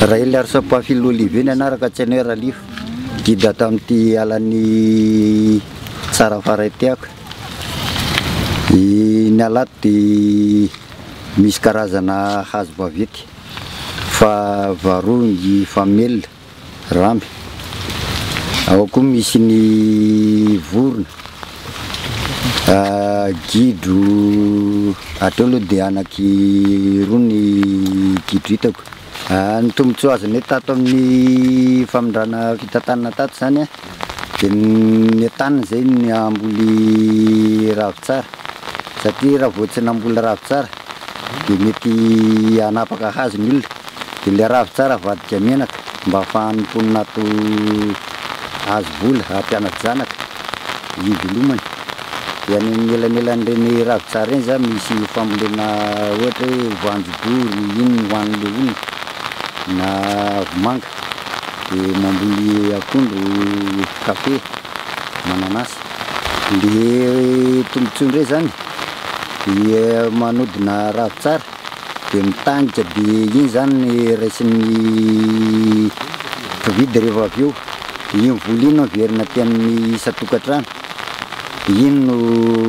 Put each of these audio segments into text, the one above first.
Raheliarisoa Olivier ny anarako, antsoina hoe Ralifo, guide ato amin'ity alan'ny Tsarafaray ity aho. Ny ala ato dia misy karazana hazo vaventy fa varongy, famelona, ramby. Ao koa misy ny vorona, gidro, hatreo aloha dia anaky roa ny gidro hitako. Ny tombontsoa azonay tato amin'ny famindrana fitantanana tato zany an, dia ny an-taniny zay ny hamboly ravintsara satria raha vao tsy namboly ravintsara dia mety hanapaka hazo ny olona, dia ilay ravintsara avadika menaka mba ahafahan'ny mponina ato azo vola hampiana-janaka hivelomany. Dia any amin'ny elanelan'ireny ravintsara ireny zany misy fambolena ohatra hoe voanjobory iny no hohanin'ilay olona na vomanga, dia mamboly akondro, kafe, mananasy. Le tombotsoa indray zany dia manodina ravintsara dia mitangika dia iny zany raisin'ny mpividy rehefa avy eo, dia iny vola iny no averina aty amin'ny isan-tokantrano, dia iny no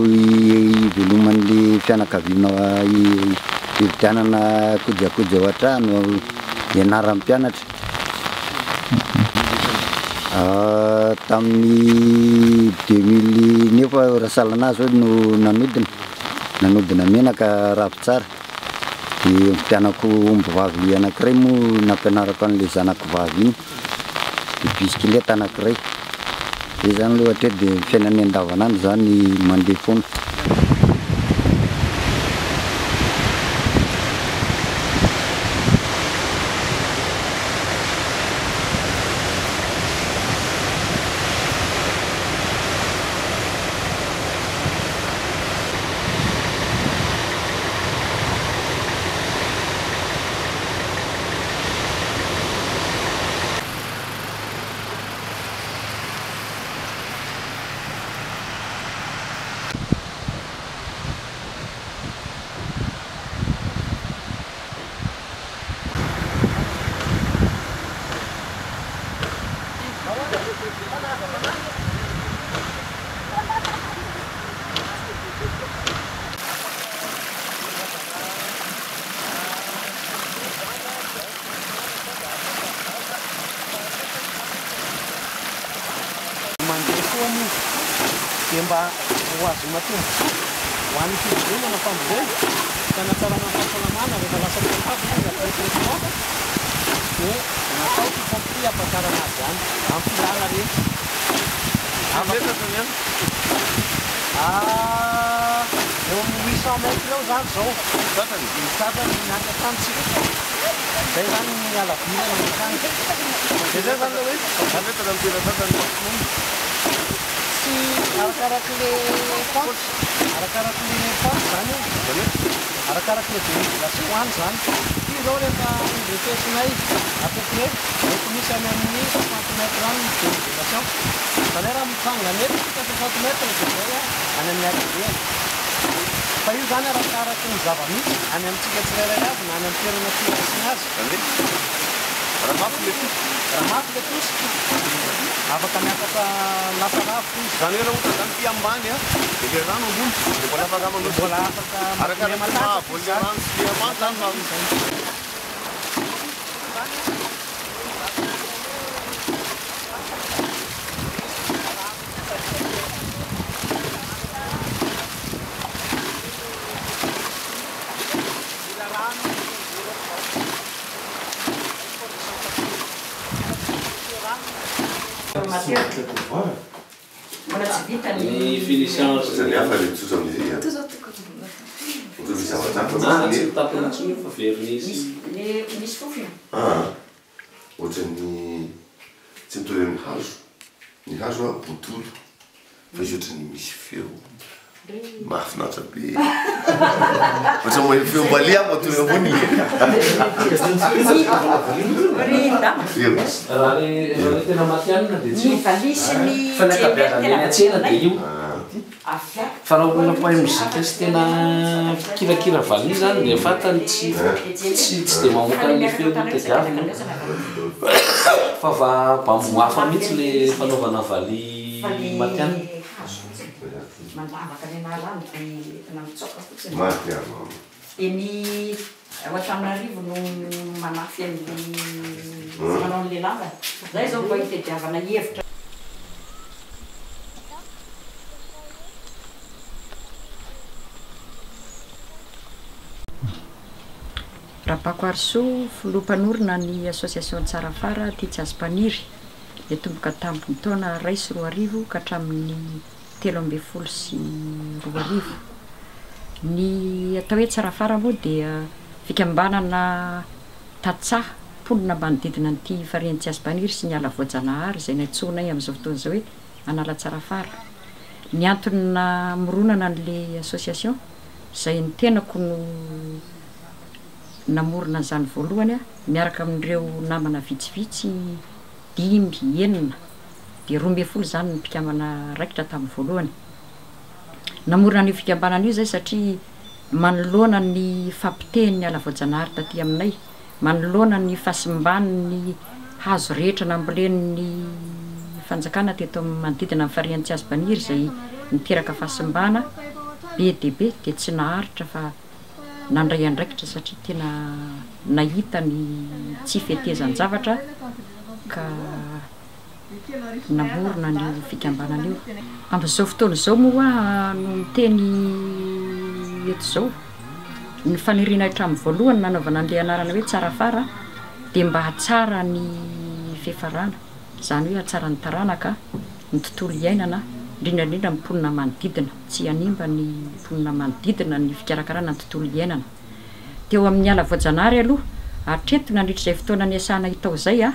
iveloman'le fianakaviana ividianana kojakoja ao an-trano, ianaran'ny mpianatra. Tamin'ny 2009 aho raha sahala anahy zao no nanodina, nanodina menaka ravintsara, dia nividianako omby vavy anankiray moa nampianarako an'ilay zanako vavy iny, dia bisikileta anankiray, zay zany aloha hatreto dia ny fiainanay andavanandro zany mandeha foana. Mandeha foana izy dia mba ho ahazoana tombontsoa ho an'ny fivelomana fambolena sy hanatsarana ny fahasalamana rehefa lasa mpitantavina izy après traitement dia natao ity pompe ity hampakarana azy any amin'ny filana rehetra. Afaka eo amin'ny 800 mètres eo izany izao ny tratrany ny any an-trano tsika. Izay izany ny halavirana any an-trano. Dia izay izany ilay hoe tsy arakarak'ilay pente, arakarak'ilay pente izany io, arakarak'ilay dénivellation any izany. Ity izao rehefa nirefesinay à peu près mety misy any amin'ny 60 mètres any ny dénivellation. Izany hoe raha mitsangana eto isika 60 mètres dia izay any amin'ny habehany. Fa io izany arakaraky ny zava-misy any amintsika tsirairay avy na any amin'ny toerana tiana asiana azy. Izany hoe raha mafy ilay tosika. Raha mafy ilay tosika, afaka miakatra lasa lavitra izy. Izany hoe raha ohatra izany ity ambany dia ilay rano ambony dia mbola afaka manosika. Mbola afaka Arakaraka ny matanjaka mahavoan'ilay izy izany. rano sy ilay ambany izany fa. Mbola tsy vita ny. Ny finition sy Ohatran'ny hafa ilay mitsotra amin'izy ity an. Ohatran'ny misy zavatra hafa Ah, mihitsy tsy le. mitapina intsony io fa very Misy izy. le misy fofona. Ah, ohatran'ny tsy mitovy amin'ny hazo. Ny hazo a botolo fa izy ohatran'ny misy feo mahafinaritra be. Ohatran'ny maheno feom-baliha matory amboniny. Ry dama. Io. Raha le raha le tena matihanina dia tsy Ny io. valiha sy ny Fa ny ankabeazany eny an-tsena dia io. Ah. Aviako. Fa raha olona mpahay mozika sy tena mpikirakira valiha zany dia fantany tsy tsy tsy dia mamoaka an'ilay feo tadiaviny io. Fa va bambou hafa mihitsy le fanaovana valiha matihanina. Dia ny ao Antananarivo no manafy an'le manao an'le lamba. Zay zao mba hitadiavana hevitra. Rabakoarisoa, filoha mpanorina ny Association Tsarafara aty Tsiazompaniry, niatomboka tamin'ny taona 2001 ka hatramin'ny 2013. Ny atao hoe Tsarafara moa dia fikambanana tantsaha mponina manodidina an'ity farihin'i Tsiazompaniry sy ny ala voajanahary izay nantsoinay amin'izao fotoana izao hoe Analatsarafara. Ny antony namoronana an'ilay association izay ny tenako no namorona an'izany voalohany miaraka amin'ireo namana vitsivitsy dimy, enina, dia 12 izany ny mpikambana raikitra tamin'ny voalohany. Namorona an'io fikambanana io izay satria manoloana ny fahapotehin'ny ala voajanahary taty aminay, manoloana ny fahasimban'ny hazo rehetra nambolen'ny fanjakana teto amin'ny manodidina ny farihin'i Tsiazobaniry izay niteraka fahasimbana be dia be dia tsy naharitra fa nandray andraikitra satria tena nahita ny tsy fetezan-javatra ka namorona an'io fikambanana io. Amin'izao fotoana izao moa aho no miteny eto izao, ny faniriana hatramin'ny voalohany nanaovana an'ilay anarana hoe Tsarafara dia mba hahatsara ny fiafarana, izany hoe hahatsara ny taranaka, ny tontolo iainana, indrindra indrindra ny mponina manodidina, tsy hanimba ny mponina manodidina ny fikarakarana ny tontolo iainana. Teo amin'ny ala voajanahary aloha, hatreto nandritra izay fotoana niasana tao izay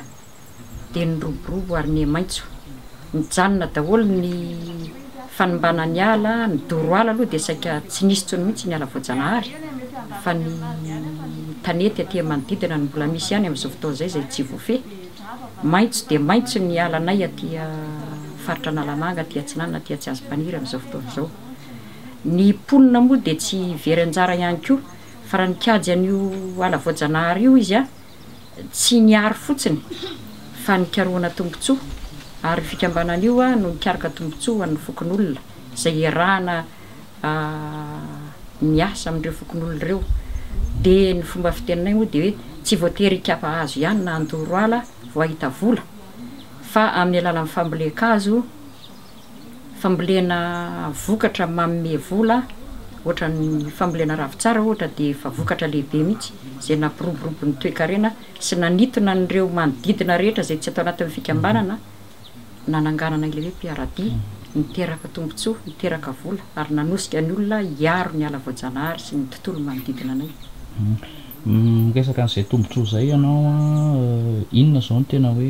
dia niroborobo ary nihamaitso. Nijanona daholo ny fanimbana ny ala, ny doro ala aloha dia saika tsy nisy intsony mihitsy ny ala voajanahary fa ny tanety aty manodidina no mbola misy ihany amin'izao fotoana izao izay tsy voafehy. Maitso dia maitso ny alanay aty faritra Analamanga, aty Atsinanana, aty Antsiazompaniry amin'izao fotoana izao. Ny mponina moa dia tsy very anjara ihany koa fa raha nikajy an'io ala voajanahary io izy tsy niaro fotsiny fa nikarohana tombontsoa ary io fikambanana io no nikaroka tombontsoa ho an'ny fokonolona izay iarahana miasa amin'ireo fokonolona ireo. Dia ny fomba fiteninay moa dia hoe tsy voatery hikapa hazo ihany na handoro ala vao hahita vola fa amin'ny alalan'ny fambolen-kazo, fambolena vokatra manome vola, ohatran'ny fambolena ravintsara ohatra dia efa vokatra lehibe mihitsy izay nampiroborobo ny toekarena sy nanintona an'ireo manodidina rehetra izay tsy ato anatin'ny fikambanana nananganana ilay hoe mpiara-dia, niteraka tombontsoa, niteraka vola ary nanosika ny olona hiaro ny ala voajanahary sy ny tontolo manodidina anay. Miresaka an'izay tombontsoa izay ianao an, inona izao no tena hoe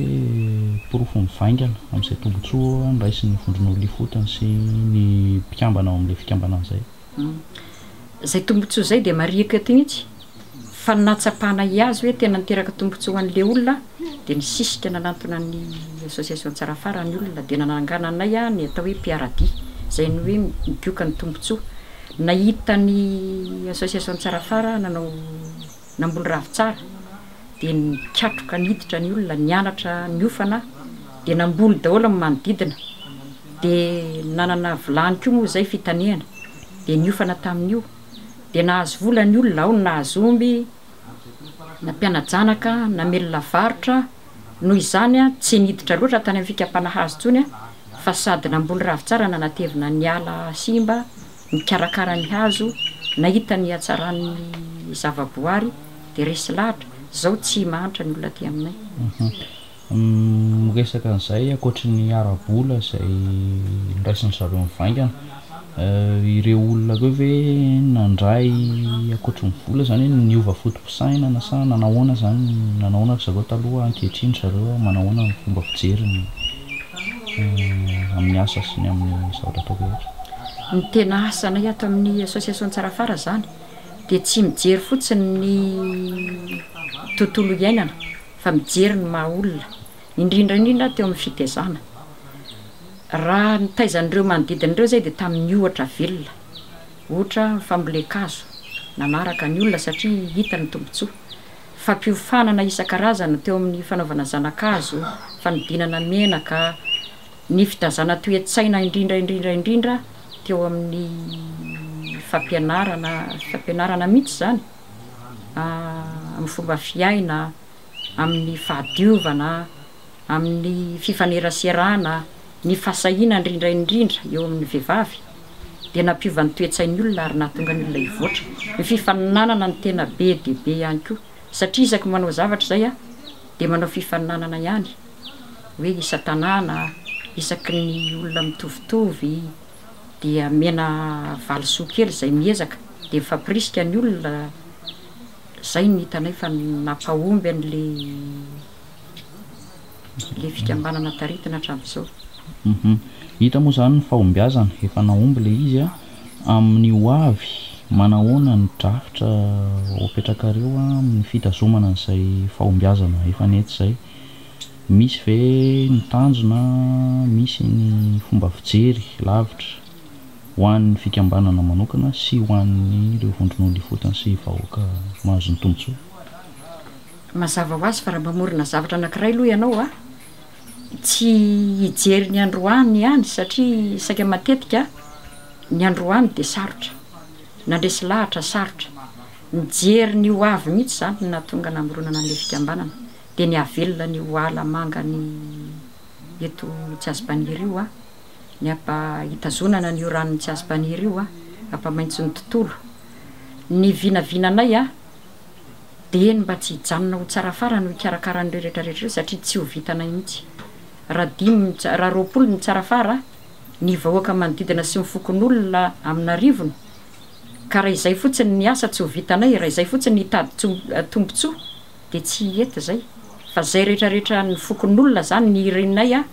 porofo mivaingana amin'izay tombontsoa noraisin'ny vondron'olona ifotony sy ny mpikambana ao amin'ilay fikambanana izay? Izay tombontsoa izay dia marihiko eto mihitsy fa ny nahatsapana azy hoe tena niteraka tombontsoa ho an'ilay olona dia nisisika nanantona ny association Tsarafara ny olona dia nanangananay ny atao hoe mpiara-dia, izay ny hoe migoka ny tombontsoa. Nahita ny association Tsarafara nanao namboly ravintsara dia nikatroka niditra ny olona nianatra niofana dia namboly daholo ny manodidina dia nanana vilany koa moa izay fitanehana dia niofana tamin'io dia nahazo vola ny olona ao ny nahazo omby nampiana-janaka namelona varotra Noho izany, tsy niditra loatra tany amin'ny fikapana hazo intsony fa sady namboly ravintsara nanatevina ny ala simba, nikarakara ny hazo, nahita ny hatsaran'ny zavaboary dia resy lahatra, izao tsy mahantra ny olona aty aminay. Miresaka an'izay ankoatry ny ara-bola izay noraisin-dry zareo mivaingana, ireo olona ireo ve nandray ankoatry ny vola izany hoe niova foto-pisainana sa nanahoana izany, nanahoana ry zareo taloha, ankehitriny ry zareo manahoana ny fomba fijeriny amin'ny asa sy ny amin'ny zavatra atao rehetra? Ny tena asanay ato amin'ny association Tsarafara izany dia tsy mijery fotsiny ny tontolo iainana fa mijery ny maha olona, indrindra indrindra teo amin'ny fitaizana. Raha nitaiza an'ireo manodidina ireo izay dia tamin'ny ohatra velona. Ohatra ny fambolen-kazo, nanaraka ny olona satria hita ny tombontsoa. Fampiofanana isan-karazany teo amin'ny fanaovana zana-kazo, fanodinana menaka, ny fitazana toe-tsaina indrindra indrindra indrindra teo amin'ny fampianarana, fampianarana mihitsy izany amin'ny fomba fiaina, amin'ny fahadiovana, amin'ny fifaneraserana, ny fahasahiana indrindra indrindra eo amin'ny vehivavy dia nampiova ny toe-tsain'ny olona ary nahatonga ny olona hivoatra. Ny fifaninanana no tena be dia be ihany koa satria isaky ny manao zavatra izay dia manao fifaninanana ihany hoe isan-tanàna, isaky ny olona mitovitovy dia omena valisoa kely izay miezaka dia mifampirisika ny olona, izay no hitanay fa nampahomby an'le le fikambanana taritina hatramin'izao. Hita moa izany ny fahombiazana, efa nahomby ilay izy a, amin'ny ho avy manahoana ny drafitra ho apetrakareo amin'ny fitazomana an'izay fahombiazana efa nety izay? Misy ve ny tanjona, misy ny fomba fijery lavitra ho an'ny fikambanana manokana sy ho an'ireo vondron'olona ifotony sy vahoaka mahazo ny tombontsoa? Mazava ho azy fa raha mamorona zavatra anankiray aloha ianao a, tsy hijery ny androany ihany satria saika matetika ny androany dia sarotra, nandresy lahatra sarotra, mijery ny ho avy mihitsy izany no nahatonga namoronana an'ilay fikambanana, dia ny hahavelona an'io ala mangany eto Tsiazopaniry io a, ny hampa hitazonana an'io ranon'i Tsiazopaniry io a, hampamaitso ny tontolo, ny vinavinanay a. dia ny mba tsy hijanona ho tsara farany ho hikarakara an'ireo rehetra rehetra ireo satria tsy ho vitanay mihitsy. Raha dimy raha 20 ny tsara fara, ny vahoaka manodidina sy ny fokonolona amin'arivony, ka raha izay fotsiny ny asa tsy ho vitanay, raha izay fotsiny ny hitady tombontsoa dia tsy hety izay, fa izay rehetra rehetra ny fokonolona izany ny irinay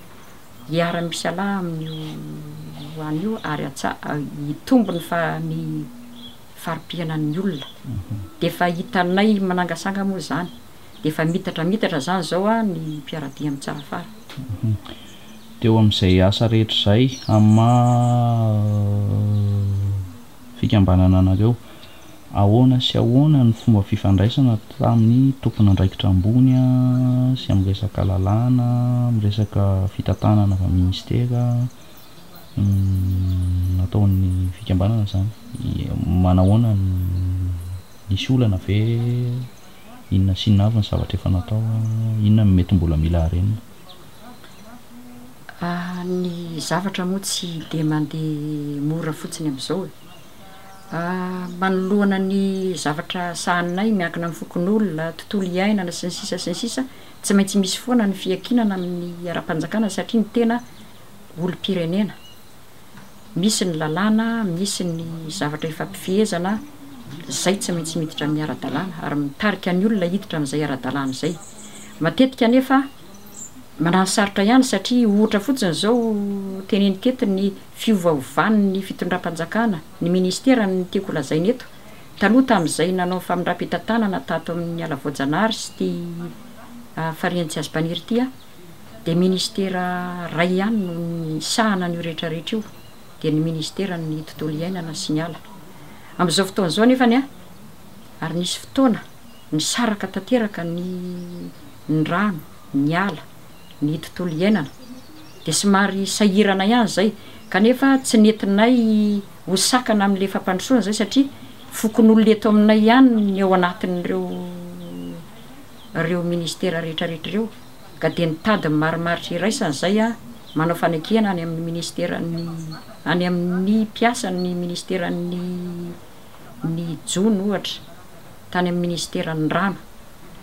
hiara-misalahy amin'io any io ary hatsa- hitombo ny fa ny fari-piainan'ny olona dia efa hitanay manangasanga moa izany dia efa miitatra izany izao ny mpiara-dia amin'ny Tsarafara. Teo amin'izay asa rehetra izay amin'ny maha fikambanana anareo, ahoana sy ahoana ny fomba fifandraisana tamin'ny tompon'andraikitra ambony sy amin'ny resaka lalàna, amin'ny resaka fitantanana avy amin'ny ministera? nataon'ny fikambanana izany? Manahoana ny nisy olana ve? Inona sy inona avy ny zavatra efa natao? Inona no mety mbola mila harenina? Ny zavatra moa tsy dia mandeha mora fotsiny amin'izao e. Manoloana ny zavatra sahaninay miankina amin'ny fokonolona, tontolo iainana sy ny sisa sy ny sisa, tsy maintsy misy foana ny fiankinana amin'ny ara-panjakana satria ny tena olom-pirenena. Misy ny lalàna, misy ny zavatra ifampifehezana, izay tsy maintsy miditra amin'ny ara-dalàna ary mitarika ny olona hiditra amin'izay ara-dalàna izay. Matetika anefa manano sarotra ihany satria ohatra fotsiny izao teneniko eto ny fiovaovan'ny fitondram-panjakana, ny ministera no tiako holazaina eto, taloha tamin'izay nanao famindram-pitantanana tato amin'ny ala voajanahary sy ity farihin'i Tsiazompaniry ity aho, dia ministera iray ihany no misahana an'io rehetra rehetra io, dia ny ministeran'ny tontolo iainana sy ny ala. Amin'izao fotoana izao anefa an, ary nisy fotoana nisaraka tanteraka ny ny rano, ny ala, ny tontolo iainana, dia somary sahirana ihany izay, kanefa tsy nentinay ho sakana amin'ilay fampandrosoana izay satria fokonolona eto aminay ihany ny ao anatin'ireo ireo ministera rehetra rehetra ireo ka dia nitady ny marimaritra iraisana izay aho manao fanekena any amin'ny ministeran'ny any amin'ny mpiasan'ny ministeran'ny ny jono ohatra tany amin'ny ministeran'ny rano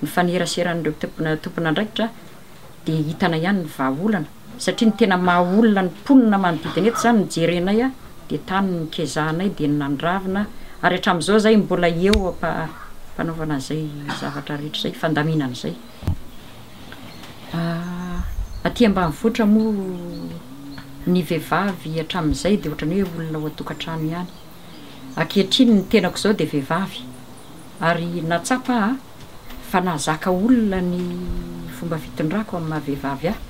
ny faneraseran'ireo tompona tompon'andraikitra dia hitana ihany ny vahaolana satria ny tena maha olona ny mponina manodidina eto izany no jerenay dia tany no nikezahanay dia ny nandravina ary hatramin'izao izay mbola eo am-panaovana an'izay zavatra rehetra izay fandaminana izay. Aty ambanivohitra moa ny vehivavy hatramin'izay dia ohatran'ny hoe olona ao an-tokantrano ihany. Ankehitriny ny tenako izao dia vehivavy ary nahatsapa aho fa nahazaka olona ny fomba fitondrako amin'ny maha vehivavy ahy.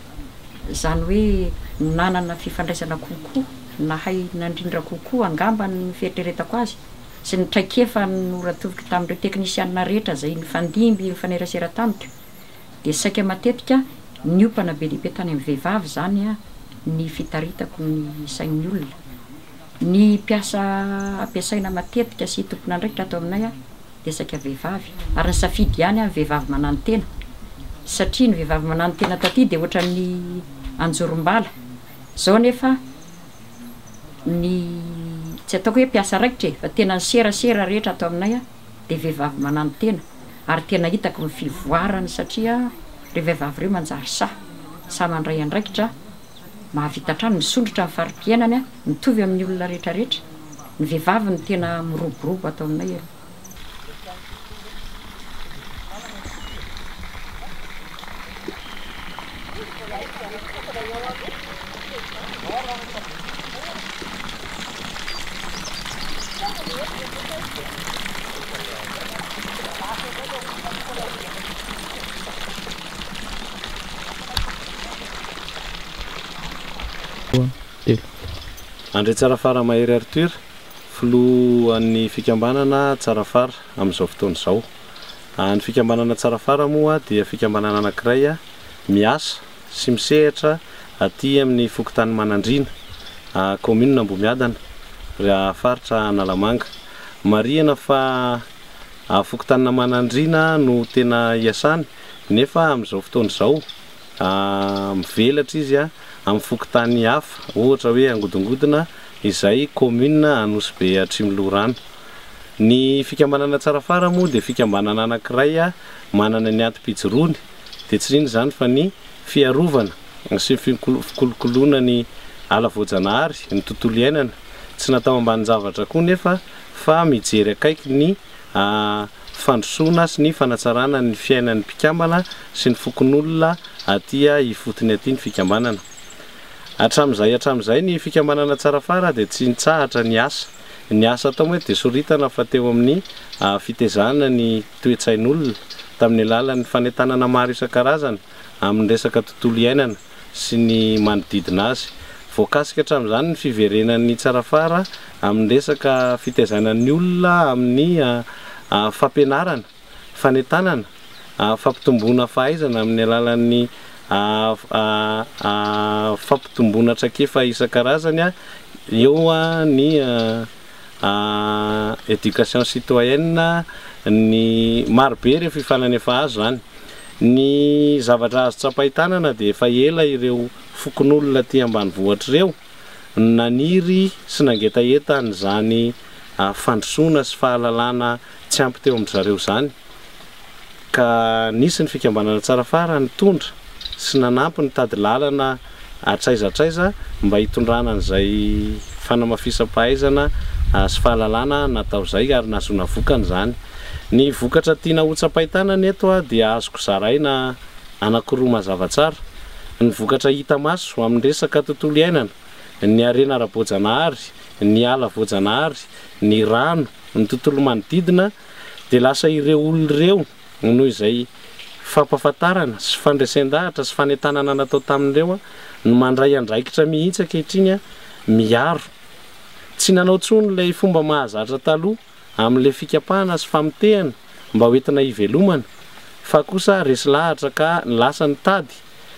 Izany hoe nanana fifandraisana kokoa, nahay nandrindra kokoa angamba ny fieritreretako azy sy ny traikefa noratoviko tamin'ireo teknisianina rehetra izay nifandimby nifanerasera tamiko dia saika matetika niompana be dia be tany amin'ny vehivavy izany ny fitaritako ny sain'ny olona. Ny mpiasa ampiasaina matetika sy tompon'andraikitra ato aminay dia saika vehivavy ary nisafidy ihany aho ny vehivavy mananontena satria ny vehivavy mananontena taty dia ohatran'ny anjorom-bala zao nefa ny tsy ataoko hoe mpiasa raikitra e fa tena ny serasera rehetra ato aminay dia vehivavy mananontena ary tena hitako ny fivoarany satria ireo vehivavy ireo manjary sahy sahy mandray andraikitra mahavita hatrany misondrotra ny fari-piainany mitovy amin'ny olona rehetra rehetra, ny vehivavy no tena miroborobo ato aminay aloha. André Tsarafara Mahery Arthur, filohan'ny fikambanana Tsarafara amin'izao fotoana izao. Ny fikambanana Tsarafara moa dia fikambanana anankiray miasa sy misehatra aty amin'ny fokontany Manandriana, kaominina Ambohimiadana, faritra Analamanga. Marihina fa fokontanina Manandriana no tena iasany nefa amin'izao fotoana izao mivelatra izy amin'ny fokontany hafa, ohatra hoe Angodingodina izay commune Anosibe Atsimo-Loharano. Ny fikambanana Tsarafara moa dia fikambanana anankiray manana ny antom-pijoroany, dia tsy inona izany fa ny fiarovana sy ny fikolokoloana ny ala voajanahary, ny tontolo iainana. Tsy natao ambanin-javatra koa nefa fa mijery akaiky ny fandrosoana sy ny fanatsarana ny fiainan'ny mpikambana sy ny fokonolona aty ifotony aty ny fikambanana. Hatramin'izay hatramin'izay ny fikambanana Tsarafara dia tsy nitsahatra ny asa. Ny asa atao moa dia soritana fa teo amin'ny fitezana ny toe-tsain'olona tamin'ny alalan'ny fanentanana maro isan-karazany amin'ny resaka tontolo iainana sy ny manodidina azy. Voakasika hatramin'izany ny fiverenan'ny Tsarafara amin'ny resaka fitaizana ny olona amin'ny fampianarana, fanentanana, fampitomboana fahaizana amin'ny alalan'ny fampitomboana traikefa isan-karazany, eo ny éducation citoyenne, ny marobe ireo fiofanana efa azo izany. Ny zavatra azo tsapain-tanana dia efa ela ireo fokonolona aty ambanivohitra ireo no naniry sy nangetaheta an'izany fandrosoana sy fahalalana tsy ampy teo amin-dry zareo izany ka nisy ny fikambanana Tsarafara nitondra sy nanampy nitady lalana hatraiza hatraiza mba hitondrana an'izay fanamafisam-pahaizana sy fahalalana natao izay ary nahazoana vokany izany. Ny vokatra tiana hotsapain-tanana eto dia azoko zaraina anankiroa mazava tsara, ny vokatra hita maso amin'ny resaka tontolo iainana, ny harena ara-boajanahary, ny ala voajanahary, ny rano, ny tontolo manodidina, dia lasa ireo olona ireo noho izay fampahafantarana sy fandresen-dahatra sy fanentanana natao tamin'ireo no mandray andraikitra mihitsy ankehitriny miaro. Tsy nanao intsony ilay fomba mahazatra taloha amin'ilay fikapana sy famotehana mba ho entina hivelomana fa kosa resy lahatra ka lasa nitady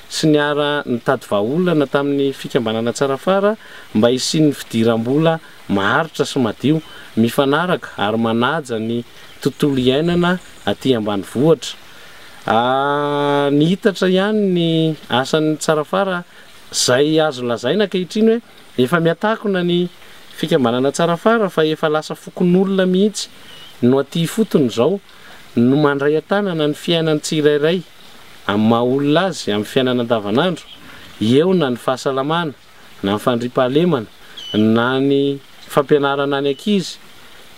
sy niara nitady vahaolana tamin'ny fikambanana Tsarafara mba hisian'ny fidiram-bola maharitra sy madio, mifanaraka ary manaja ny tontolo iainana aty ambanivohitra. Nihitatra ihany ny asan'ny Tsarafara izay azo lazaina ankehitriny hoe efa miatakona ny fikambanana Tsarafara fa efa lasa fokonolona mihitsy no aty ifotony izao no mandray an-tanana ny fiainan'ny tsirairay amin'ny maha olona azy amin'ny fiainana andavanandro, eo na ny fahasalamana, na ny fandriampahalemana, na ny fampianarana ny ankizy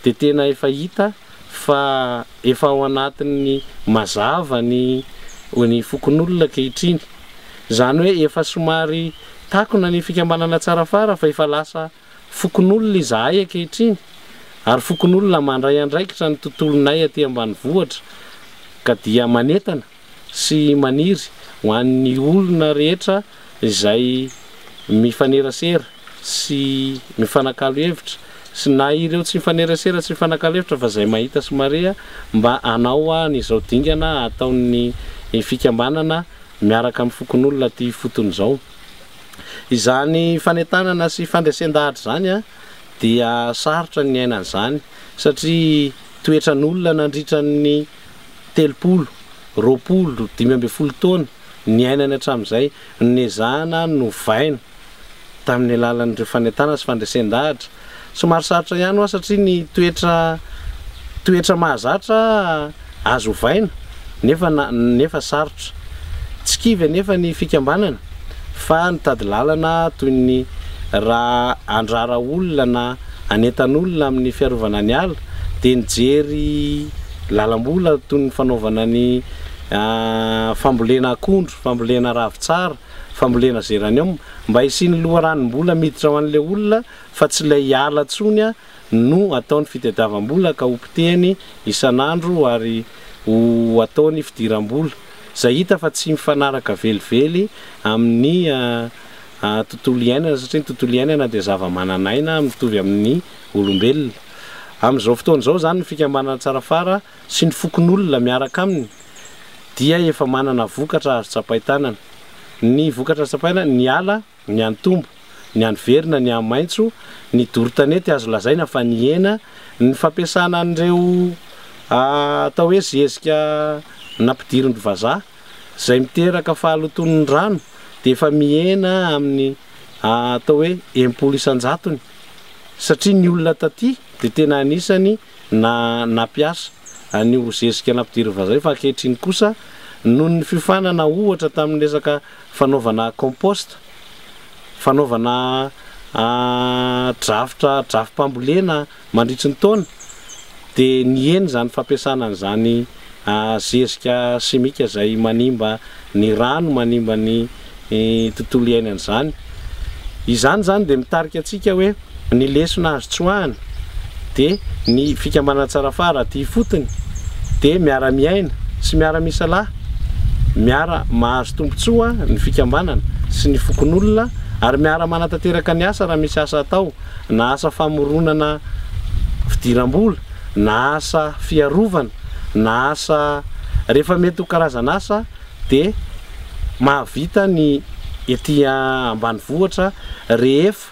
dia tena efa hita fa efa ao anatin'ny mazava ny ny fokonolona ankehitriny. Izany hoe efa somary takona ny fikambanana Tsarafara fa efa lasa fokonolona izahay ankehitriny ary fokonolona mandray andraikitra ny tontolonay aty ambanivohitra ka dia manentana sy maniry ho an'ny olona rehetra izay mifanerasera sy mifanakalo hevitra sy na ireo tsy mifanerasera tsy mifanakalo hevitra fa izay mahita sy mahare mba hanao an izao dingana ataon'ny fikambanana miaraka amin'ny fokonolona aty ifotony izao. Izany fanentanana sy fandresen-dahatra izany dia sarotra ny niaina an'izany satria toetran'olona nandritra ny 30, 20, 15 taona niainany hatramin'izay no nezahana novaina tamin'ny alalan'ireo fanentanana sy fandresen-dahatra. Somary sarotra ihany hoa satria ny toetra toetra mahazatra azo ovaina nefa nefa sarotra. Tsy kivy anefa ny fikambanana fa nitady lalana toy ny raha handrara olona na hanentan'olona amin'ny fiarovana ny ala dia nijery lalam-bola toy ny fanaovana ny fambolena akondro, fambolena ravintsara, fambolena geranium mba hisian'ny loharanom-bola miditra ho an'ilay olona fa tsy ilay ala intsony no ataony fitadiavam-bola ka ho potehiny isan'andro ary ho ataony fidiram-bola izay hita fa tsy mifanaraka velively amin'ny tontolo iainana satria ny tontolo iainana dia zava-manan'aina mitovy amin'ny olombelona. Amin'izao fotoana izao izany ny fikambanana Tsarafara sy ny fokonolona miaraka aminy dia efa manana vokatra azo tsapain-tanana. Ny vokatra azo tsapaina, ny ala, ny antombo, ny aniverina, ny amaitso, ny doro tanety azo lazaina fa nihena, ny fampiasana an'ireo atao hoe zezika nampidirin'ny vazaha izay miteraka fahalotoan'ny rano dia efa mihena amin'ny atao hoe 60 isan-jatony satria ny olona taty dia tena anisany na nampiasa an'io zezika nampidirin'ny vazaha io fa ankehitriny kosa noho ny fiofanana ohatra tamin'ny resaka fanaovana compost, fanaovana drafitra drafi-pambolena mandritry ny taona dia nihena izany fampiasana an'izany zezika simika izay manimba ny rano, manimba ny tontolo iainana izany. Izany izany dia mitarika antsika hoe ny lesona azo tsoahana dia ny fikambanana Tsarafara aty ifotony dia miara-miaina sy miara-misalahy, miara-mahazo tombontsoa ny fikambanana sy ny fokonolona ary miara-manatanteraka ny asa raha misy asa atao na asa famoronana fidiram-bola na asa fiarovana na asa rehefa mety ho karazan'asa dia mahavita ny ety ambanivohitra rehefa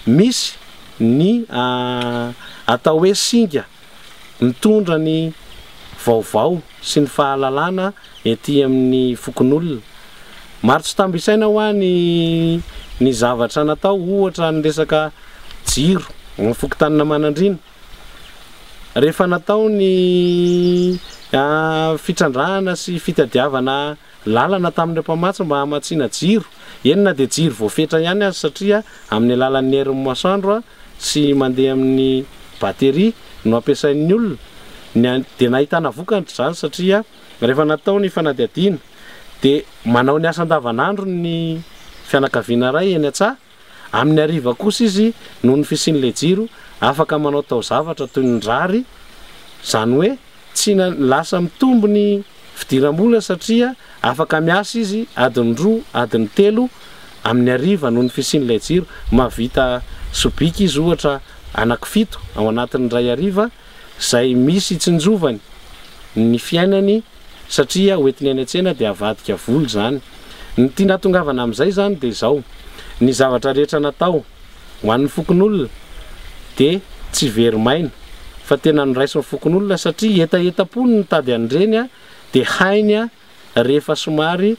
misy ny atao hoe singa mitondra ny vaovao sy ny fahalalana ety amin'ny fokonolona. Maro tsy tambo isaina hoa ny ny zavatra natao, ohatra ny resaka jiro ao amin'ny fokontanina Manandriana. Rehefa natao ny fitrandrahana sy fitadiavana lalana tamin'ireo mpamatsy mba hamatsiana jiro, eny na dia jiro voafetra ihany aza satria amin'ny alalan'ny herin'ny masoandro sy mandeha amin'ny batterie no ampiasain'ny olona, ny dia nahitana vokany izany satria rehefa natao ny fanadihadiana dia manao ny asa andavanandro ny fianakaviana iray eny an-tsaha, amin'ny hariva kosa izy noho ny fisian'ilay jiro afaka manao taozavatra toy ny rary, izany hoe tsy lasa mitombo ny fidiram-bola satria afaka miasa izy adiny roa, adiny telo amin'ny hariva noho ny fisian'ilay jiro, mahavita sobika izy ohatra anaky fito ao anatin'ny iray hariva izay misy itsinjovany ny fiainany satria hoentiny any an-tsena dia avadika vola izany. Ny tiana hahatongavana amin'izay izany dia izao, ny zavatra rehetra natao ho an'ny fokonolona dia tsy very maina fa tena noraisin'ny fokonolona satria hetahetam-pony nitady an'ireny dia hainy rehefa somary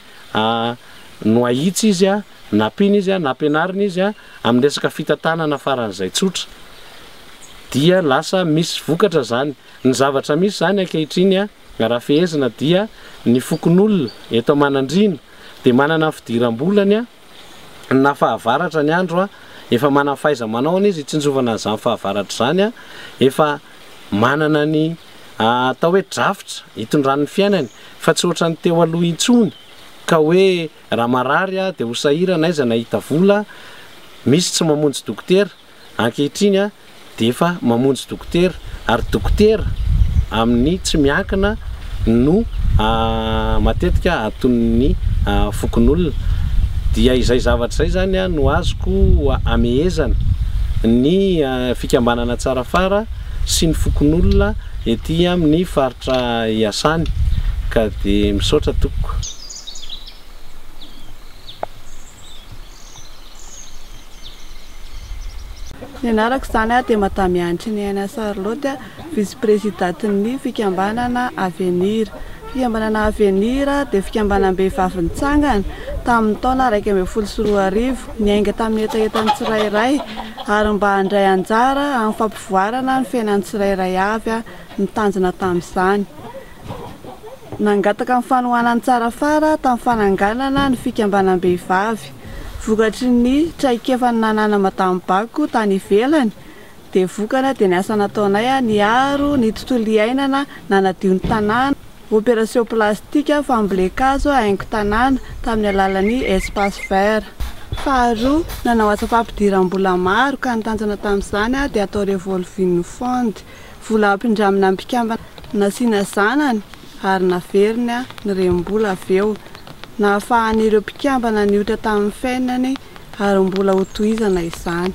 noahitsy izy, nampiana izy, nampianarina izy amin'ny resaka fitantanana faran'izay tsotra dia lasa misy vokatra izany. Ny zavatra misy izany ankehitriny raha fehezina dia ny fokonolona eto Manandriana dia manana ny fidiram-bolany na fahavaratra ny andro, efa manana fahaiza-manao izy hitsinjovana an'izany fahavaratra izany, efa manana ny atao hoe drafitra hitondrany ny fiainany fa tsy ohatran'ny teo aloha intsony ka hoe raha marary aho dia ho sahirana aiza nahita vola, misy tsy mamonjy dokotera, ankehitriny dia efa mamonjy dokotera ary dokotera amin'ny tsy miankina no matetika atonin'ny fokonolona. Dia izay zavatra izay izany no azoko amehezana ny fikambanana Tsarafara sy ny fokonolona ety amin'ny faritra iasany ka dia misaotra tompoko. Ny anarako izany dia Madame Hanitra Charlotte, vice présidente-n'ny fikambanana Avenir. Fikambanana Avenir dia fikambanam-behivavy nitsangana tamin'ny taona 2011, niainga tamin'ny hetahetan'ny tsirairay ary mba handray anjara amin'ny fampivoarana ny fiainan'ny tsirairay avy ny tanjona tamin'izany. Nangataka ny fanohanan'i Tsarafara tamin'ny fananganana ny fikambanam-behivavy. Vokatry ny traikefa nananan'i Madame Bako tany ivelany dia vokany dia ny asa nataonay niaro ny tontolo iainana, nanadio ny tanàna, opération plastique, fambolen-kazo, haingon-tanàna tamin'ny alalan'ny espace vert. Faharoa, nanao asa fampidiram-bola maro ka ny tanjona tamin'izany dia atao revolving fund. Vola ampindramina mpikambana nasiana zanany ary naveriny ny renim-bola avy eo. Nahafahan'ireo mpikambana nioitra tamin'ny fiainany ary mbola hotohizana izany.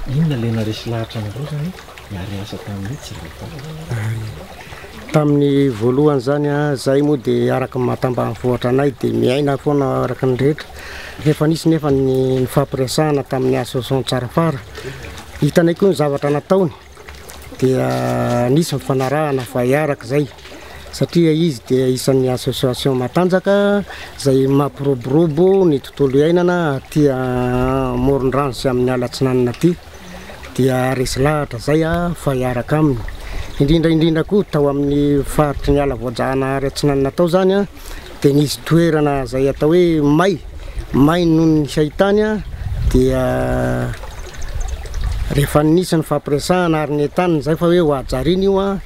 Inona ilay naharesy lahatra anareo zany hiara-hiasa tamin'ny Tsarafara? Tamin'ny voalohany izany, izahay moa dia araka ny maha tambanivohitra anay dia miaina foana araka ny rehetra. Rehefa nisy nefa ny nifampiresahana tamin'ny association Tsarafara, hitanay koa ny zavatra nataony dia nisy ny fanarahana fa hiaraka izay satria izy dia isan'ny association matanjaka izay mampiroborobo ny tontolo iainana aty amoron-drano sy amin'ny ala atsinanana aty. dia resy lahatra zay aho fa hiaraka aminy. Indrindra indrindra koa tao amin'ny faritry ny ala voajanahary atsinanana tao zany an, dia nisy toerana zay atao hoe may, may noho ny haitany an, dia rehefa nisy ny fampiresahana ary nentanina zay fa hoe ho hajariana io an,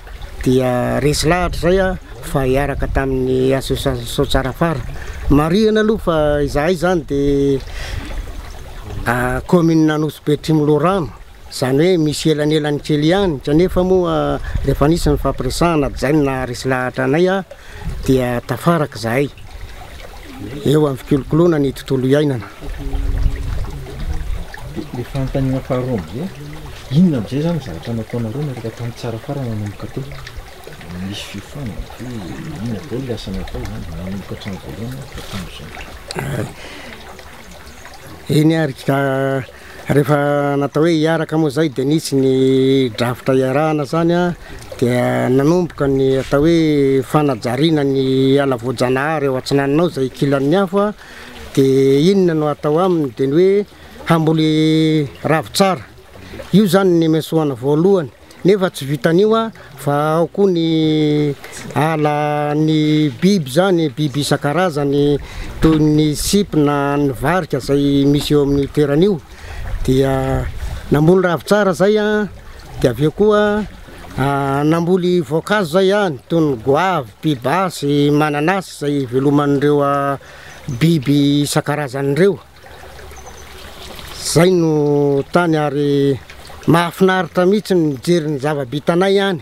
dia resy lahatra zay aho fa hiaraka tamin'ny association Tsarafara. Marihana aloha fa izahay zany dia Commune Anosibe Trimolorano, izany hoe misy elanelany kely ihany, kanefa moa rehefa nisy ny fampiresahana izay no naharesy lahatra anay dia tafaraka izahay eo amin'ny fikolokoloana ny tontolo iainana. Dia ilay fanontaniana faharoa amin'izay, inona amin'izay izany ny zavatra nataonareo niaraka tamin'ny Tsarafara nanomboka teo? Nisy fiofanana ve? Inona daholo ilay asa natao izany nanomboka hatramin'ny voalohany ka hatramin'izao? Eny ary ka rehefa natao hoe hiaraka moa zay de nisy ny drafitra hiarahana zany an, dia nanomboka ny atao hoe fanajariana ny ala voajanahary ao atsinanana ao zay kilan'ny afo an, de inona no atao aminy de ny hoe hamboly ravintsara, io zany ny nimasoana voalohany. Nefa tsy vitan'io an, fa ao koa ny ala ny biby zany, biby isan-karazany toy ny sipina, ny varika zay misy eo amin'io toerana io, dia namboly ravintsara zay an, de avy eo koa namboly voankazo zay an, toy ny goavy, pibasy, mananasy zay iveloman'ireo biby isan-karazany ireo. Zay no tany ary mahafinaritra mihitsy ny mijery ny zava-bitanay any.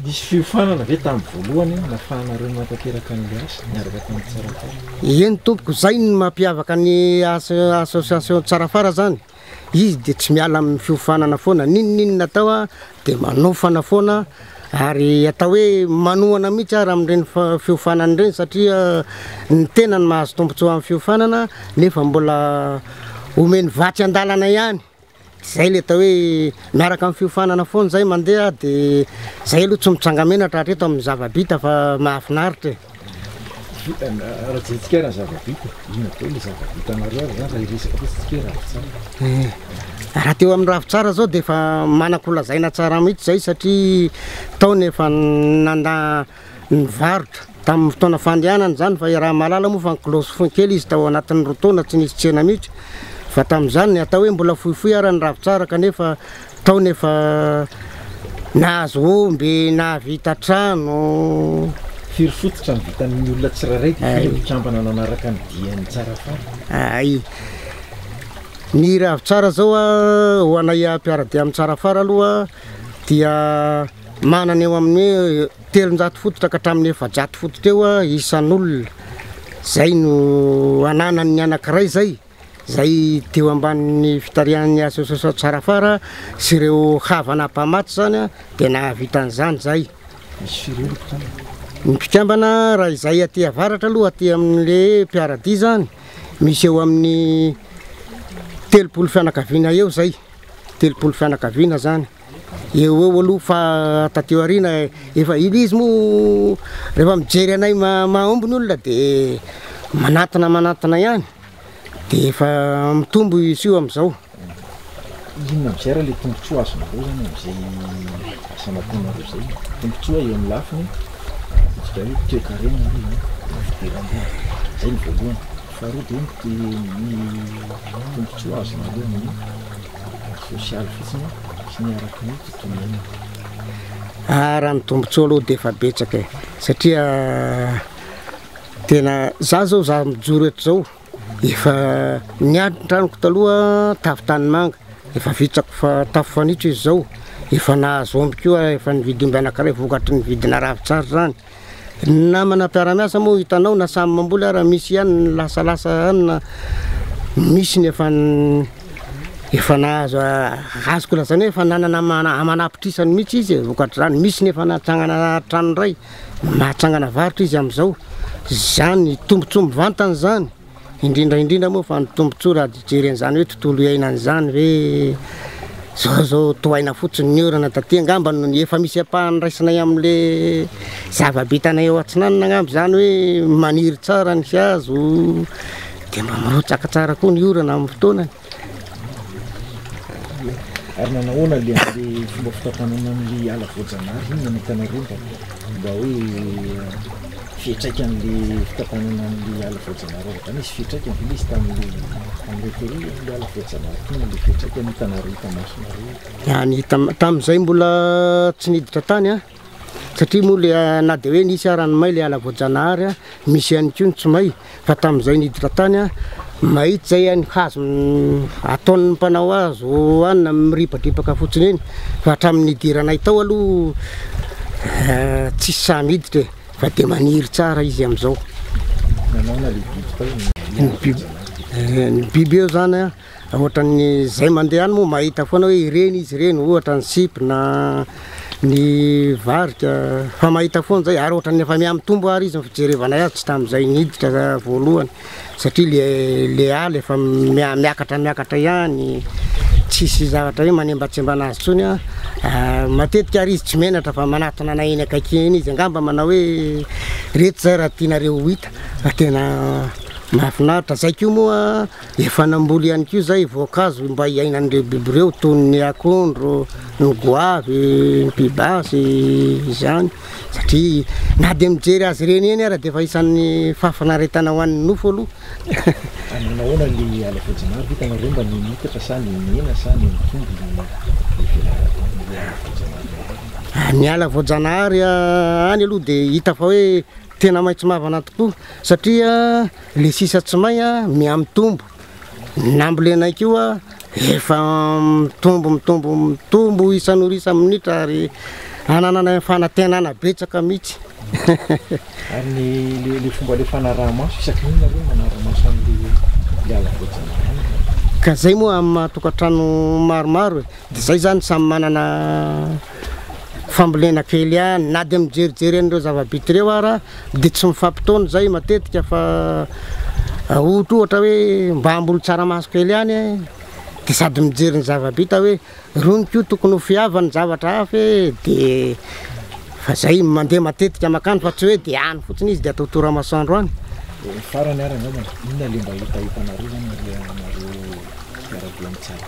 Nisy fiofanana ve tamin'ny voalohany nafahanareo nanatanteraka an'ilay asa niaraka tamin'ny Tsarafara? Eny tompoko, zay no mampiavaka ny association Tsarafara zany, izy dia tsy miala amin'ny fiofanana foana, n'inon'inona atao dia manofana foana ary atao hoe manohana mihitsy ary amin'ireny fiofanana ireny satria ny tena no mahazo tombontsoa amin'ny fiofanana nefa mbola omeny vatsy an-dalana ihany, zay le atao hoe miaraka amin'ny fiofanana foana zay mandeha de zay aloha tsy mitsanga-menatra hatreto amin'ny zava-bita fa mahafinaritra e. Raha jerentsika ary ny zava-bita, inona daholo ilay zava-bitanareo ary zany raha hiresaka fotsiny tsika hoe ravintsara? Raha teo amin'ny ravintsara zao dia efa manan-kolazaina tsara mihitsy zay satria tao ny efa nanda nivarotra. Tamin'ny fotoana fandehanana izany fa iaraha-mahalala moa fa ni-close fohy kely izy tao anatin'ny 2 taona tsy nisy tsena mihitsy fa tamin'izany ny atao hoe mbola fohifohy ara ny ravintsara kanefa tao ny efa nahazo omby, nahavita trano. Firy fototra ny vitan'ny olona tsirairay dia firy ny mpikambana nanaraka ny dian'ny Tsarafara? Hay. Ny ravintsara zao ho anay mpiara-dia amin'ny Tsarafara aloha dia manana eo amin'ny hoe 300 fototra ka hatramin'ny 400 fototra eo isan'olona. Zay no ananan'ny anankiray zay, zay teo ambanin'ny fitarihan'ny association Tsarafara sy ireo havana mpamatsy zany dia nahavita an'izany zay. Misy firy eo ny mpikambana? Ny mpikambana raha izay aty avaratra aloha aty amin'le mpiara-dia zany misy eo amin'ny 30 fianakaviana eo zay, 30 fianakaviana zany. Eo ho eo aloha fa taty aoriana efa iny izy moa rehefa mijery anay mahomby ny olona de manatona manatona ihany de efa mitombo izy io am'izao. Inona am'izay raha le tombontsoa azonareo zany am'izay asa nataonareo zay? Tombontsoa eo amin'ny lafiny ataontsika hoe toekarena aloha zany na fidiram-bola, zay ny voalohany. Faharoa de ny tombontsoa azonareo amin'ny sosialy fotsiny sy ny araky ny tontolo iainana. Ah, raha ny tombontsoa aloha dia efa betsaka e, satria tena za zao za mijoro eto zao efa ny ahy ny tranoko taloha tafo tanimanga, efa vitsako fa tafo fanitso izy zao, efa nahazo omby koa efa nividy omby anakiray vokatry ny vidina ravintsara zany. Ny namana mpiara-miasa moa hitanao na samy mamboly ara misy ihany ny lasalasa any na misy ny efa efa nahazo azoko lazaina hoe efa nanana aman'apitrisany mihitsy izy e vokatr'izany, misy ny efa nahatsangana trano indray, mahatsangana varotra izy amin'izao, izany tombontsoa mivantana izany. Indrindra indrindra moa fa ny tombotsoa raha hijery an'izany hoe tontolo iainana izany ve zao zao tohaina fotsiny ny orana taty angamba no efa misy ampahany raisinay amin'le zava-bitanay ao atsinanana angamba izany hoe maniry tsara ny hazo de mba mirotsaka tsara koa ny orana amin'ny fotoanany. Ary nanahoana le amle fomba fitantanana an'le ala voajanahary iny no hitanareo mba mba hoe fiantraikan'le fitantanana an'le ala voajanahary ara-dalàna nisy fiantraikany ve le izy tam'le tam'le tery am'le ala voajanahary tena le fiantraikany hitanareo hita masonareo? Ya, ny hita tamin'izay mbola tsy niditra tany an, satria moa le na dia hoe nisy ara ny may le ala voajanahary an, misy ihany koa ny tsy may. Fa tamin'izay niditra tany aho, mahita izay ny hazo ataon'ny mpanao hazo any miripadripaka fotsiny eny, fa hatramin'ny nidiranay tao aloha tsisy sahy miditra e, fa dia maniry tsara izy amin'izao. Nanaona le biby tao? Ny biby, ny biby eo zany an, Ohatran'ny zay mandeha any moa mahita foana hoe ireny izy ireny, ohatra ny sipina, ny varika, fa mahita foana zay ary ohatran'ny efa mihamitombo ary izy ny fijerevanay azy tsy tamin'izay niditra voalohany satria le le ala efa miakatra miakatra ihany, tsisy zavatra hoe manembatsembana azy intsony an, matetika ary izy tsy menatra fa manatona anay eny akaiky eny izy angamba manao hoe reto zay raha tianareo ho hita fa tena mahafinaritra, zay koa moa. Efa namboly ihany koa izay voankazo mba hiainan'ireo biby ireo toy ny akondro, ny goavy, ny pibasy izany satria na dia mijery azy ireny eny ara dia efa isan'ny fahafinaretana ho an'ny nofo aloha. Ary nanao ahoana le ala voajanahary ve hitanareo mba nimitatra sa nihena sa nihamitombo le velaran-tany le ala voajanahary? Ny ala voajanahary any aloha dia hita fa hoe tena maitso mavana tokoa satria Le sisa tsy may a, mihamitombo, ny nambolenay koa efa mitombo mitombo mitombo isan'ora isa-minitra ary anananay fanantenana betsaka mihitsy. Ary ny le le fomba le fanaraha-maso isaky ny inona nareo manara-maso an'le le ala voajanahary? Ka zay moa amin'ny maha tokantrano maromaro e, de zay zany samy manana fambolena kely ihany, na dia mijerijery an'ireo zava-bita ireo ara dia tsy mifampitaona izay matetika fa ohatra ohatra hoe mba hamboly tsaramaso kely ihany dia sady mijery ny zava-bita hoe irony koa tokony ho fiavany zavatra hafa e, dia fa zay mandeha matetika makany fa tsy hoe dia any fotsiny izy dia atao tora-masoandro any. Ny farany ary angamba, inona le mba hetahetanareo zany nareo mpiara-dia amin'ny tsara?